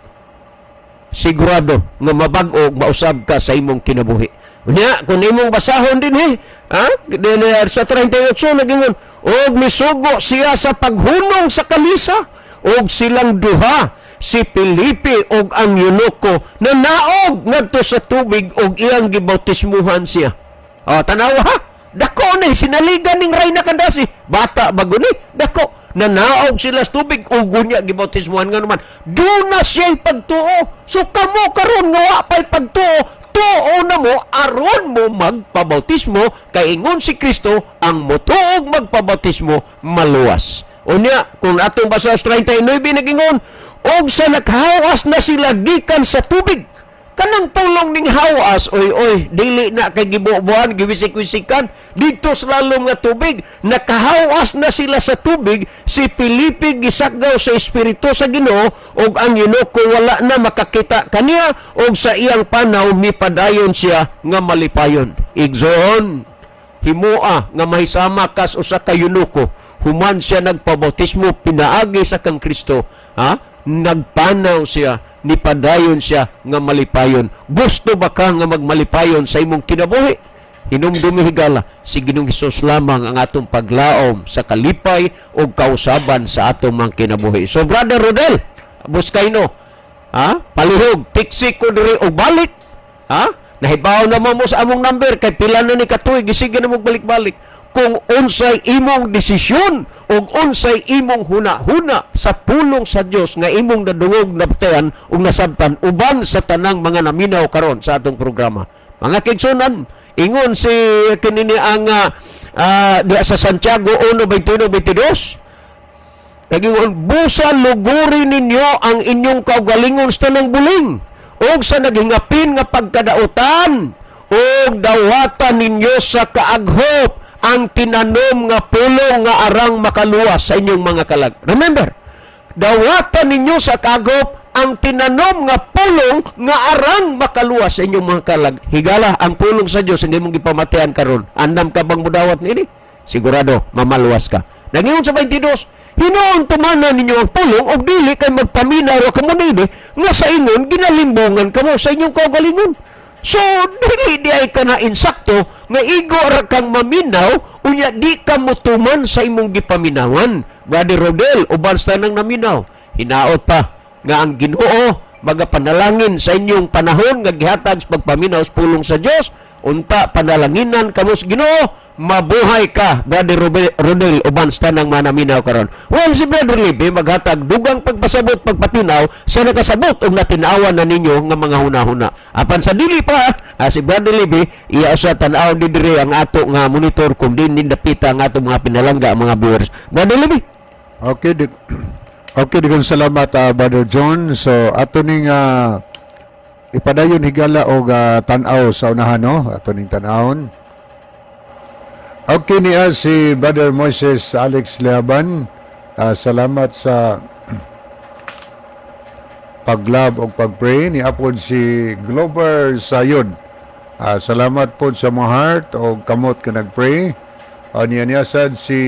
sigurado nga mabag-o ug mausab ka sa imong kinabuhi. Unya, kung imong basahon din eh, ha? Din, sa 38, nagingon, og misugo siya sa paghunong sa kalisa, og silang duha, si Felipe og ang eunuko, na naog ngadto sa tubig og iyang gibautismuhan siya. O, tanawa ha? Dako ni, sinaligan ning Reyna Kandasi. Bata bago ni, dako. Nanaog sila sa tubig, ug unya gibautismuhan nga naman. Duna siya'y pagtuo. So kamo karon nga wa pa'y pagtuo, tuo na mo aron mo magpabautismo, kay ingon si Kristo, ang motuog magpabautismo maluwas. Unya, kung atong basa sa 39, nagingon, og sa naghawas na sila gikan sa tubig, kanang pulong ning hawas, oy oy, dili na kay gibubuan, giwisik-wisikan dito sa lalom nga tubig. Nakahawas na sila sa tubig, si Felipe gisakgaw sa espiritu sa Ginoo ug ang eunuko wala na makakita kaniya, ug sa iyang panaw mipadayon siya nga malipayon. Igsoon, himoa nga mahisama kas usa ka eunuko human siya nagpabautismo pinaagi sa kang Kristo, ha? Nagpanaw siya, nipadayon siya nga malipayon. Gusto ba ka nga magmalipayon sa imong kinabuhi? Hinumdumi, higala, si Ginoong Hesus lamang ang atong paglaom sa kalipay o kausaban sa atong mga kinabuhi. So Brother Rodel Buscayno, ha? Palihog, tiksi ko diri og balik. Ha? Nahibaw na mo sa among number kay pila na ni katuig gisige na mo balik-balik. Kung unsay imong desisyon ug unsay imong huna-huna sa pulong sa Dios nga imong nadungog, nabatian ug nasabtan uban sa tanang mga naminaw karon sa atong programa. Mga kaigsunan, ingon si kinini ang diha sa Santiago 1:21-22, nagingon, "Busa luguri ninyo ang inyong kaugalingon sa tanang buling ug sa naghingapin nga pagkadautan, ug dawatan ninyo sa kaaghop ang tinanom nga pulong nga arang makaluwas sa inyong mga kalag." Remember, dawatan ninyo sa kaaghop ang tinanom nga pulong nga arang makaluwas sa inyong mga kalag. Higala, ang pulong sa Dios ang imong gipamatian karon. Andam ka bang mudawat niini? Sigurado, mamaluwas ka. Nangingon sa 22, "Hinuon tumanan ninyo ang pulong og dili kay magpaminaw ra kamo niini nga sa ingon ginalimbungan kamo sa inyong kaugalingon." So, dili di ay ka na insakto nga igo ra kang maminaw, unya di ka motuman sa imong gipaminawan. Brother Rodel, uban sa nang naminaw, hinaot pa nga ang Ginoo magapanalangin sa inyong panahon nga gihatag sa pagpaminaw sa pulong sa Dios. Unta panalanginan kamo sa Ginoo, mabuhay ka, Brother Rodel, uban sa tanang manaminaw karon. Well, si Brother Libby maghatag dugang pagpasabot, pagpatinaw sa nakasabot og natinawan na ninyo nga mga huna-huna. Apan sa dili pa, si Brother Libby iya sa tan-aw di diri ang ato nga monitor kung din nindapita ang ato mga pinalangga, mga viewers. Brother Libby. Okay, di salamat, Brother John. So ato ning ipadayon, higala, og tan-aw sa unahan, no? Ato ning tan-awon. Okay niya si Brother Moises Alex Leaban. Salamat sa pag-love og pag-pray ni apod si Glover Sayod. Salamat po sa mga heart o kamot ka nag-pray. Niya niya sad si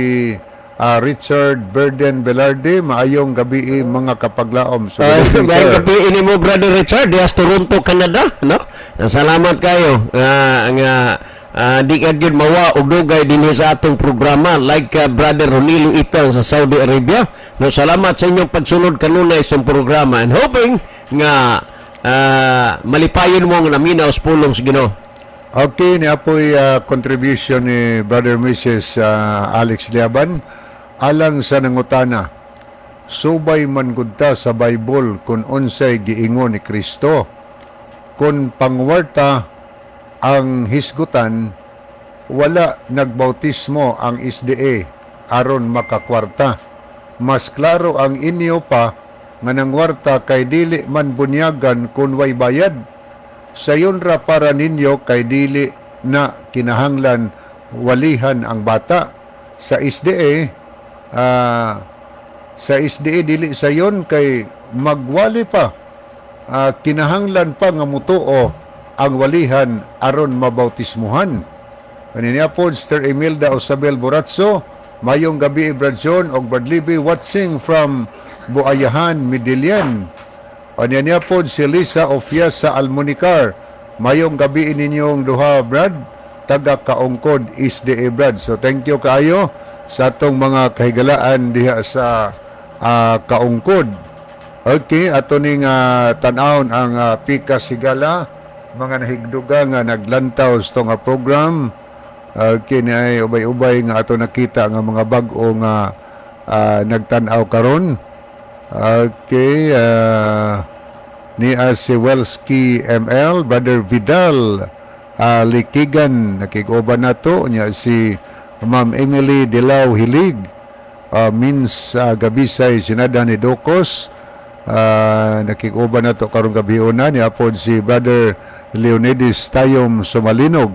Richard Berden Velarde, "Maayong gabi, mga kapaglaom." So, Ay, good evening, maayong sir. Gabi ini mo, Brother Richard, dias Toronto, Canada, no? Salamat kayo nga nga Di ka gyud mawa og dugay dinhi sa atong programa, like Brother Ronilo Itang sa Saudi Arabia. No, salamat sa inyong pagsunod kanunay sa programa and hoping nga malipayon mo nga naminaw sa pulong sa Ginoo. Okay, niya po'y contribution ni Brother Mrs. Alex Liaban. Alang sa nangutana, subay man gud ta sa Bible kung unsay giingon ni Kristo. Kung pangwarta ang hisgutan, wala nagbautismo ang SDA aron makakwarta. Mas klaro ang inyo pa nga nangwarta kay dili man bunyagan kung way bayad. Sayon ra para ninyo kay dili na kinahanglan walihan ang bata. Sa SDA dili sayon kay magwali pa. Kinahanglan pa nga mutuo ang walihan aron mabautismuhan. Kanina po, Sister Imelda Osabel Boratso, mayong gabi, Brad John og Brad Libby, watching from Buayahan, Medellin. Anya niya po si Lisa Ofia sa Almunicar. Mayong gabi ninyong duha, Brad, taga Kaungkod SDA, Brad. So thank you kaayo sa atong mga kahigalaan diha sa Kaungkod. Okay, ato ning tan-awon ang Pikas Higala, mga nahigduga nga naglantaw sa nga program. Kini ay ubay-ubay nga ato nakita nga mga bag-o nga nagtan-aw karon. Okay, ni si Welski ML, Brother Vidal Likigan, nakig-uban nato niya si Ma'am Emily Dilaw Hilig, Mins Gabisay Sinada ni Docos, nakig-uban nato karong gabi una niya pod si Brother Leonidas Tayom Sumalinog.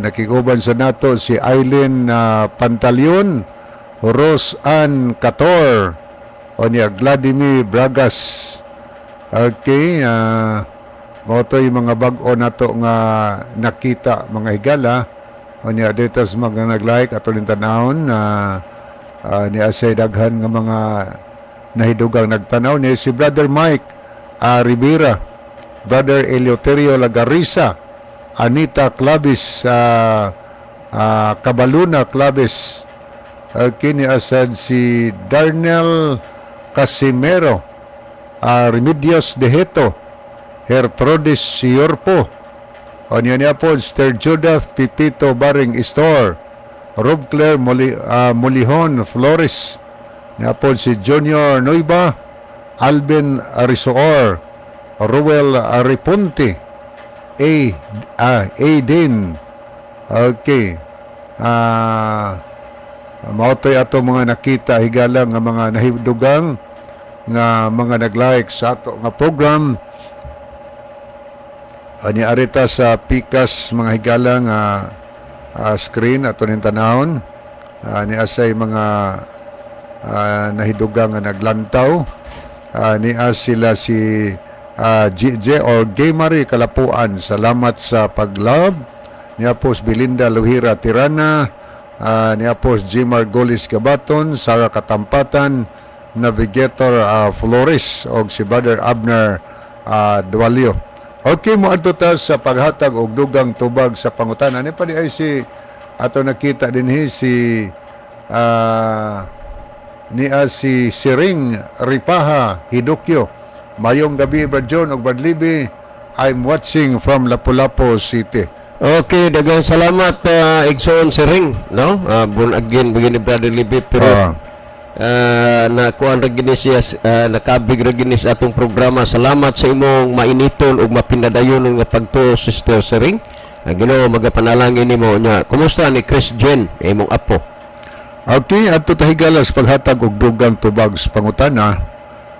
Nakig-uban sa nato si Eileen Pantaleon, Rose Ann Cator, o niya Vladimir Bragas. Okay, mao to yung mga bag-o nato nga nakita, mga higala. O niya dito sa mga nag-like ato ning tanawon na ni asay daghan nga mga nahidugang nagtanaw ni si Brother Mike Rivera, Brother Eleuterio Lagarisa, Anita Clavis, Cabaluna Clavis, kini asad si Darnell Casimero, Remedios Deheto, Gertrudis Siorpo, o niya niya po, Sir Judith Pipito Baring Store, Rob Claire Mulihon Flores, niya po si Junior Noiba, Alvin Arisoor, Ruel Ariponte, A, Aiden. Okay. Mao to'y ato mga nakita, higala, nga mga nahidugang nga mga nag-like sa ato nga program. Ani arita sa pikas, mga higala, nga screen ato ning tanawon. Ni asay mga nahidugang nga naglantaw. Ni sila si GJ or Gaymari Kalapuan. Salamat sa pag-love. Niya po si Belinda Luhira Tirana, niya po si Jimar Golis Gabaton, Sara Katampatan, Navigator Flores og si Brother Abner Dualio. Okay, mo adto ta sa paghatag og dugang tubag sa pangutana. Ni pa di ay si ato nakita dinhi si niya si Siring Ripaha Hidukyo. Mayong gabi, Brad John og Brad Libby. I'm watching from Lapu-Lapu City. Okay, daghang salamat, Igsoon Siring, no? Born again begin ni Brother Libby, pero na kuan ra gini siya, nakabig ra gini sa atong programa. Salamat sa imong mainiton ug mapinadayon nga pagtuo, Sister Siring. Ginoo magapanalangin nimo nya. Kumusta ni Chris Jen, imong apo? Okay, adto ta, higala, sa paghatag og dugang tubag sa pangutana.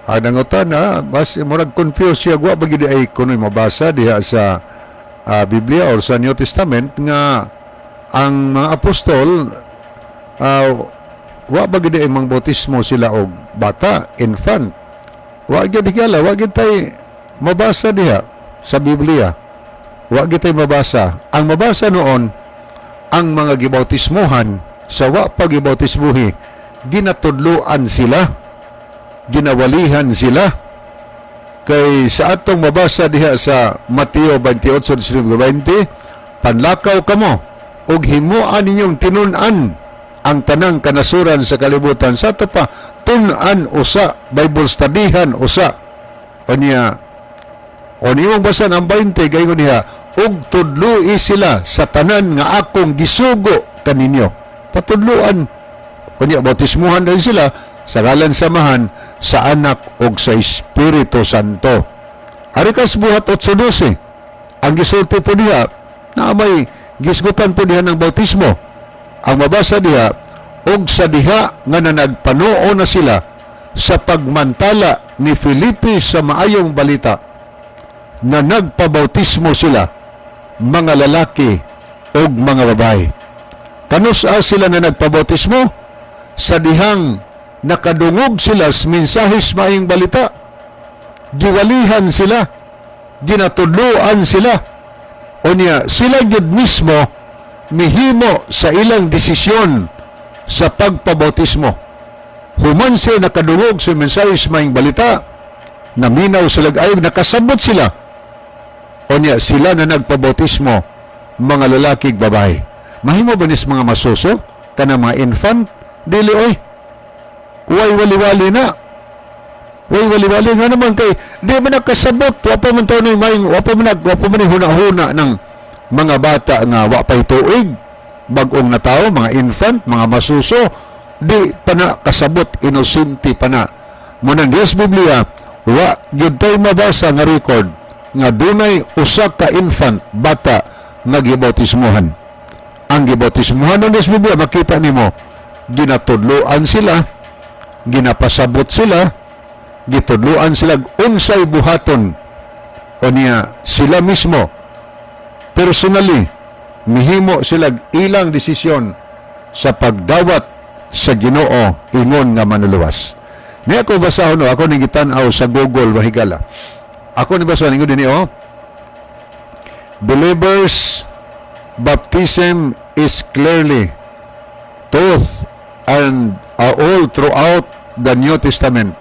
Ang nangutana, mas murag confused siya, wa ba gid ay kunoy mabasa diha sa Biblia or sa New Testament nga ang mga apostol wa ba gid ay mangbautismo sila og bata, infant. Wa gid, higala, wa gid tay mabasa diha sa Biblia. Wa gid tay mabasa. Ang mabasa noon, ang mga gibautismuhan sa wa pa gibautismuhi, ginatudloan sila, ginawalihan sila. Kay sa atong mabasa diha sa Mateo 28:19-20, Apan lakaw kamo ug himoa ninyong tinun-an ang tanang kanasuran sa kalibutan. Sa ato pa, tun-an usa, Bible studyhan usa. Unya, o nimong basan ang 20, gayon niya, ug tudloi sila sa tanan nga akong gisugo kaninyo. Patudluan. Unya, bautismuhan din sila sa ngalan sa Amahan, sa Anak ug sa Espiritu Santo. Ari kas Buhat 8:12. Ang gisulti po diha, na may gisgutan po diha ng bautismo. Ang mabasa diha, og sa diha nga nanagpanuo na sila sa pagmantala ni Felipe sa maayong balita, na nagpabautismo sila, mga lalaki og mga babae. Kanus-a sila na nagpabautismo? Sa dihang nakadungog sila sa mensahe sa maayong balita, giwalihan sila, ginatudloan sila. Unya, sila gyud mismo mihimo sa ilang desisyon sa pagpabautismo. Human sila nakadungog sa mensahe sa maayong balita, naminaw sila ayog, nakasabot sila. Unya, sila na nagpabautismo, mga lalaki ug babae. Mahimo ba nis mga masuso? Kana mga infant? Dili oy. Way wali-wali na. Way wali-wali nga naman kay di man nakasabot, wa pa man taon may wa pa man wa pa man huna-huna ng mga bata nga wa pay tuig, bag-ong na tao, mga infant, mga masuso, di pa na kasabot, inosente pa na. Munang Dios Biblia, wa gyud tay mabasa nga record nga dunay usa ka infant, bata nga gibautismuhan. Ang gibautismuhan ng Dios Biblia, makita nimo, ginatudloan sila, ginapasabot sila, gitudloan sila unsay buhaton. Unya sila mismo personally mihimo sila ilang desisyon sa pagdawat sa Ginoo ingon nga manluluwas. Ni ako basahon, no, ako ning gitan-aw sa Google, mahigala. Ako ni basahon ingon dinhi, oh. Believers baptism is clearly taught and all throughout the New Testament.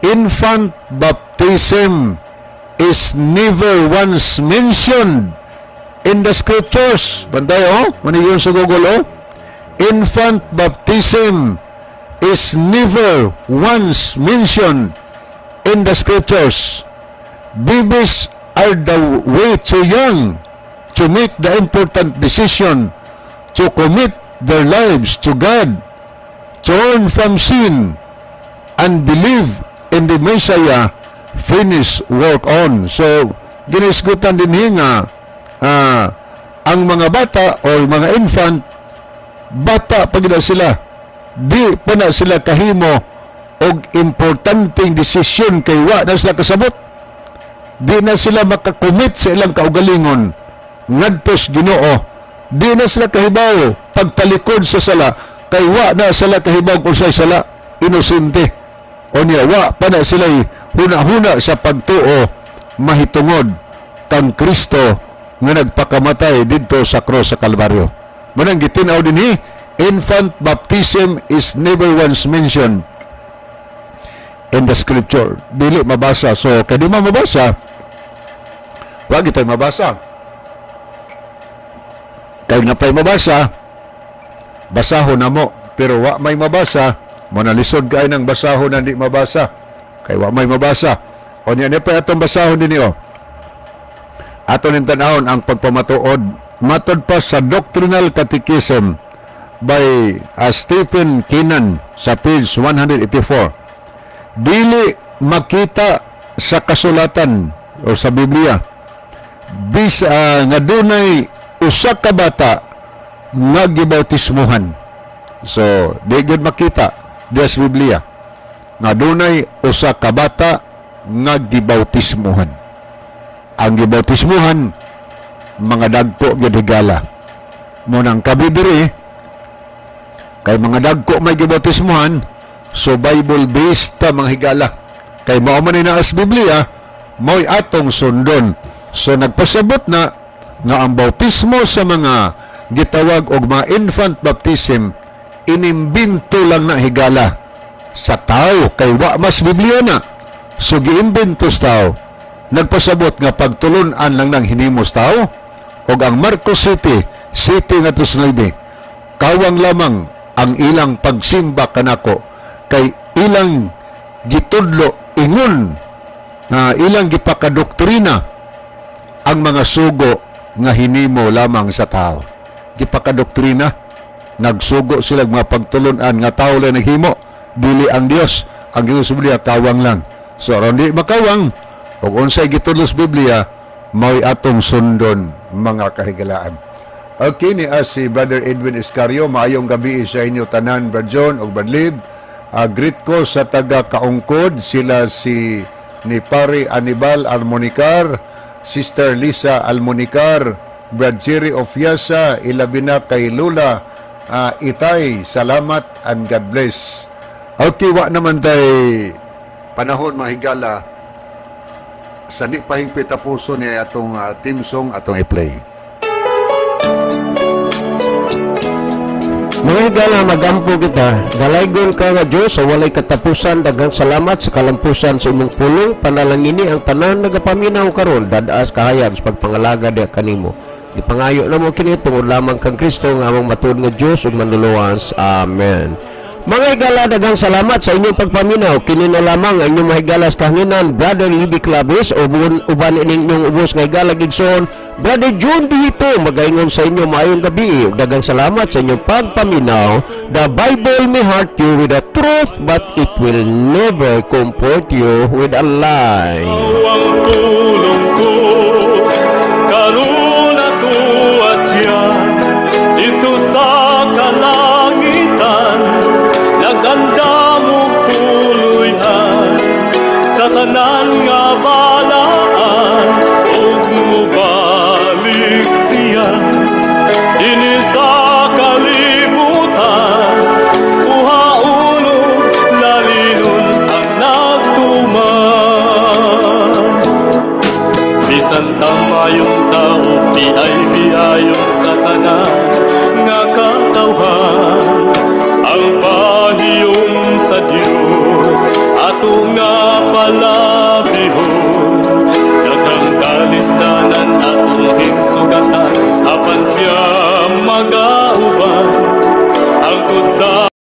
Infant baptism is never once mentioned in the scriptures. Banday, oh, maniyon sa Google, oh. Infant baptism is never once mentioned in the scriptures. Babies are the way too young to make the important decision to commit their lives to God, turn from sin, and believe in the Messiah finish work on. So, ginisgutan din nga ang mga bata or mga infant, bata pa gid sila. Di pa na sila kahimo og importanteng desisyon kay wa na sila kasabot. Di na sila makakomit sa ilang kaugalingon ngadto sa Ginoo. Di na sila kahibaw pagtalikod sa sala kay wa na sila kahibaw kung sa sala, inosente. O niya, wa pa na sila huna-huna sa pagtuo mahitungod kang Kristo nga nagpakamatay didto sa cross sa Kalbaryo. Manang gitin-aw dinhi, infant baptism is never once mentioned in the scripture. Dili mabasa. So, kay di man mabasa, wa gitay mabasa. Kay na pa'y mabasa, basahon na mo. Pero wa may mabasa, mo na lisod kay nang basahon na di mabasa. Kay wa may mabasa. O niya niya pa atong basahon din niyo. Ato ning tan-awon ang pagpamatuod matod pa sa Doctrinal Catechism by Stephen Keenan sa page 184. Dili makita sa kasulatan o sa Biblia bis nga dunay usa ka bata nga gibautismuhan. So, di gyud makita diya sa Biblia nga dunay usa ka bata nga gibautismuhan. Ang gibautismuhan mga dagko gyud, higala. Mo nang kabi diri kay mga dagko may gibautismuhan, so Bible based ta, mga higala. Kay mao man ni naa sa Biblia, mo'y atong sundon. So nagpasabot na nga ang bautismo sa mga gitawag og mga infant baptism, inimbento lang na, higala, sa tao kay wa mas Biblia na. So giimbento sa tao. Nagpasabot nga pagtulunan lang ng hinimos tao Ug ang Marcos City, 7 ngadto sa 9, kawang lamang ang ilang pagsimba kanako kay ilang gitudlo ingon na ilang gipakadoktrina ang mga sugo nga hinimo lamang sa tao. Gipakadoktrina, nagsugo sila mga pagtulunan nga tao lang naghimo, dili ang Dios. Ang giingon sa Biblia, kawang lang. So aron di makawang, ug unsay gitudlo sa Biblia, mao'y atong sundon, mga kahigalaan. Okay, ni as si Brother Edwin Escario, maayong gabi sa inyo tanan, Brad John ug Brad Lib. Greet ko sa taga Kaungkod, sila si ni Pare Anibal Almonicar, Sister Lisa Almonicar, Brad Jerry Ofiasa, ilabi na kay Lula Itay, salamat and God bless. Okay, wa naman tay panahon, mga higala, sa di pa hingpit tapuso ni atong theme song atong i-play. Mga higala, magampo kita. Dalaygon ka nga Diyos sa walay katapusan, daghang salamat sa kalampusan sa imong pulong. Panalangini ang tanan nagapaminaw karon, dadaas kahayag sa pagpangalaga diha kanimo. Gipangayo namo kini tungod lamang kang Kristo nga among matuod nga Dios ug manluluwas. Amen. Mga higala, daghang salamat sa inyong pagpaminaw. Kini na lamang ang inyong mahigala sa kahanginan, Brother Libby Claves, uban ining inyong ubos nga higala gigsoon, Brother John Dihito, magaingon sa inyo maayong gabi. Ug daghang salamat sa inyong pagpaminaw. The Bible may hurt you with the truth, but it will never comfort you with a lie. Ang tulong ko, karon ato siya, dito sa kalangitan, naganda mo puloy-an, sa tanan nga balaan, ug mubalik siya, dinhi sa kalibutan, kuhaon ug lalinon ang nagtuman. Bisan tamayong tao, biay-biayon sa tanan nga katawhan, ang pahiyom sa Dios ato nga pala.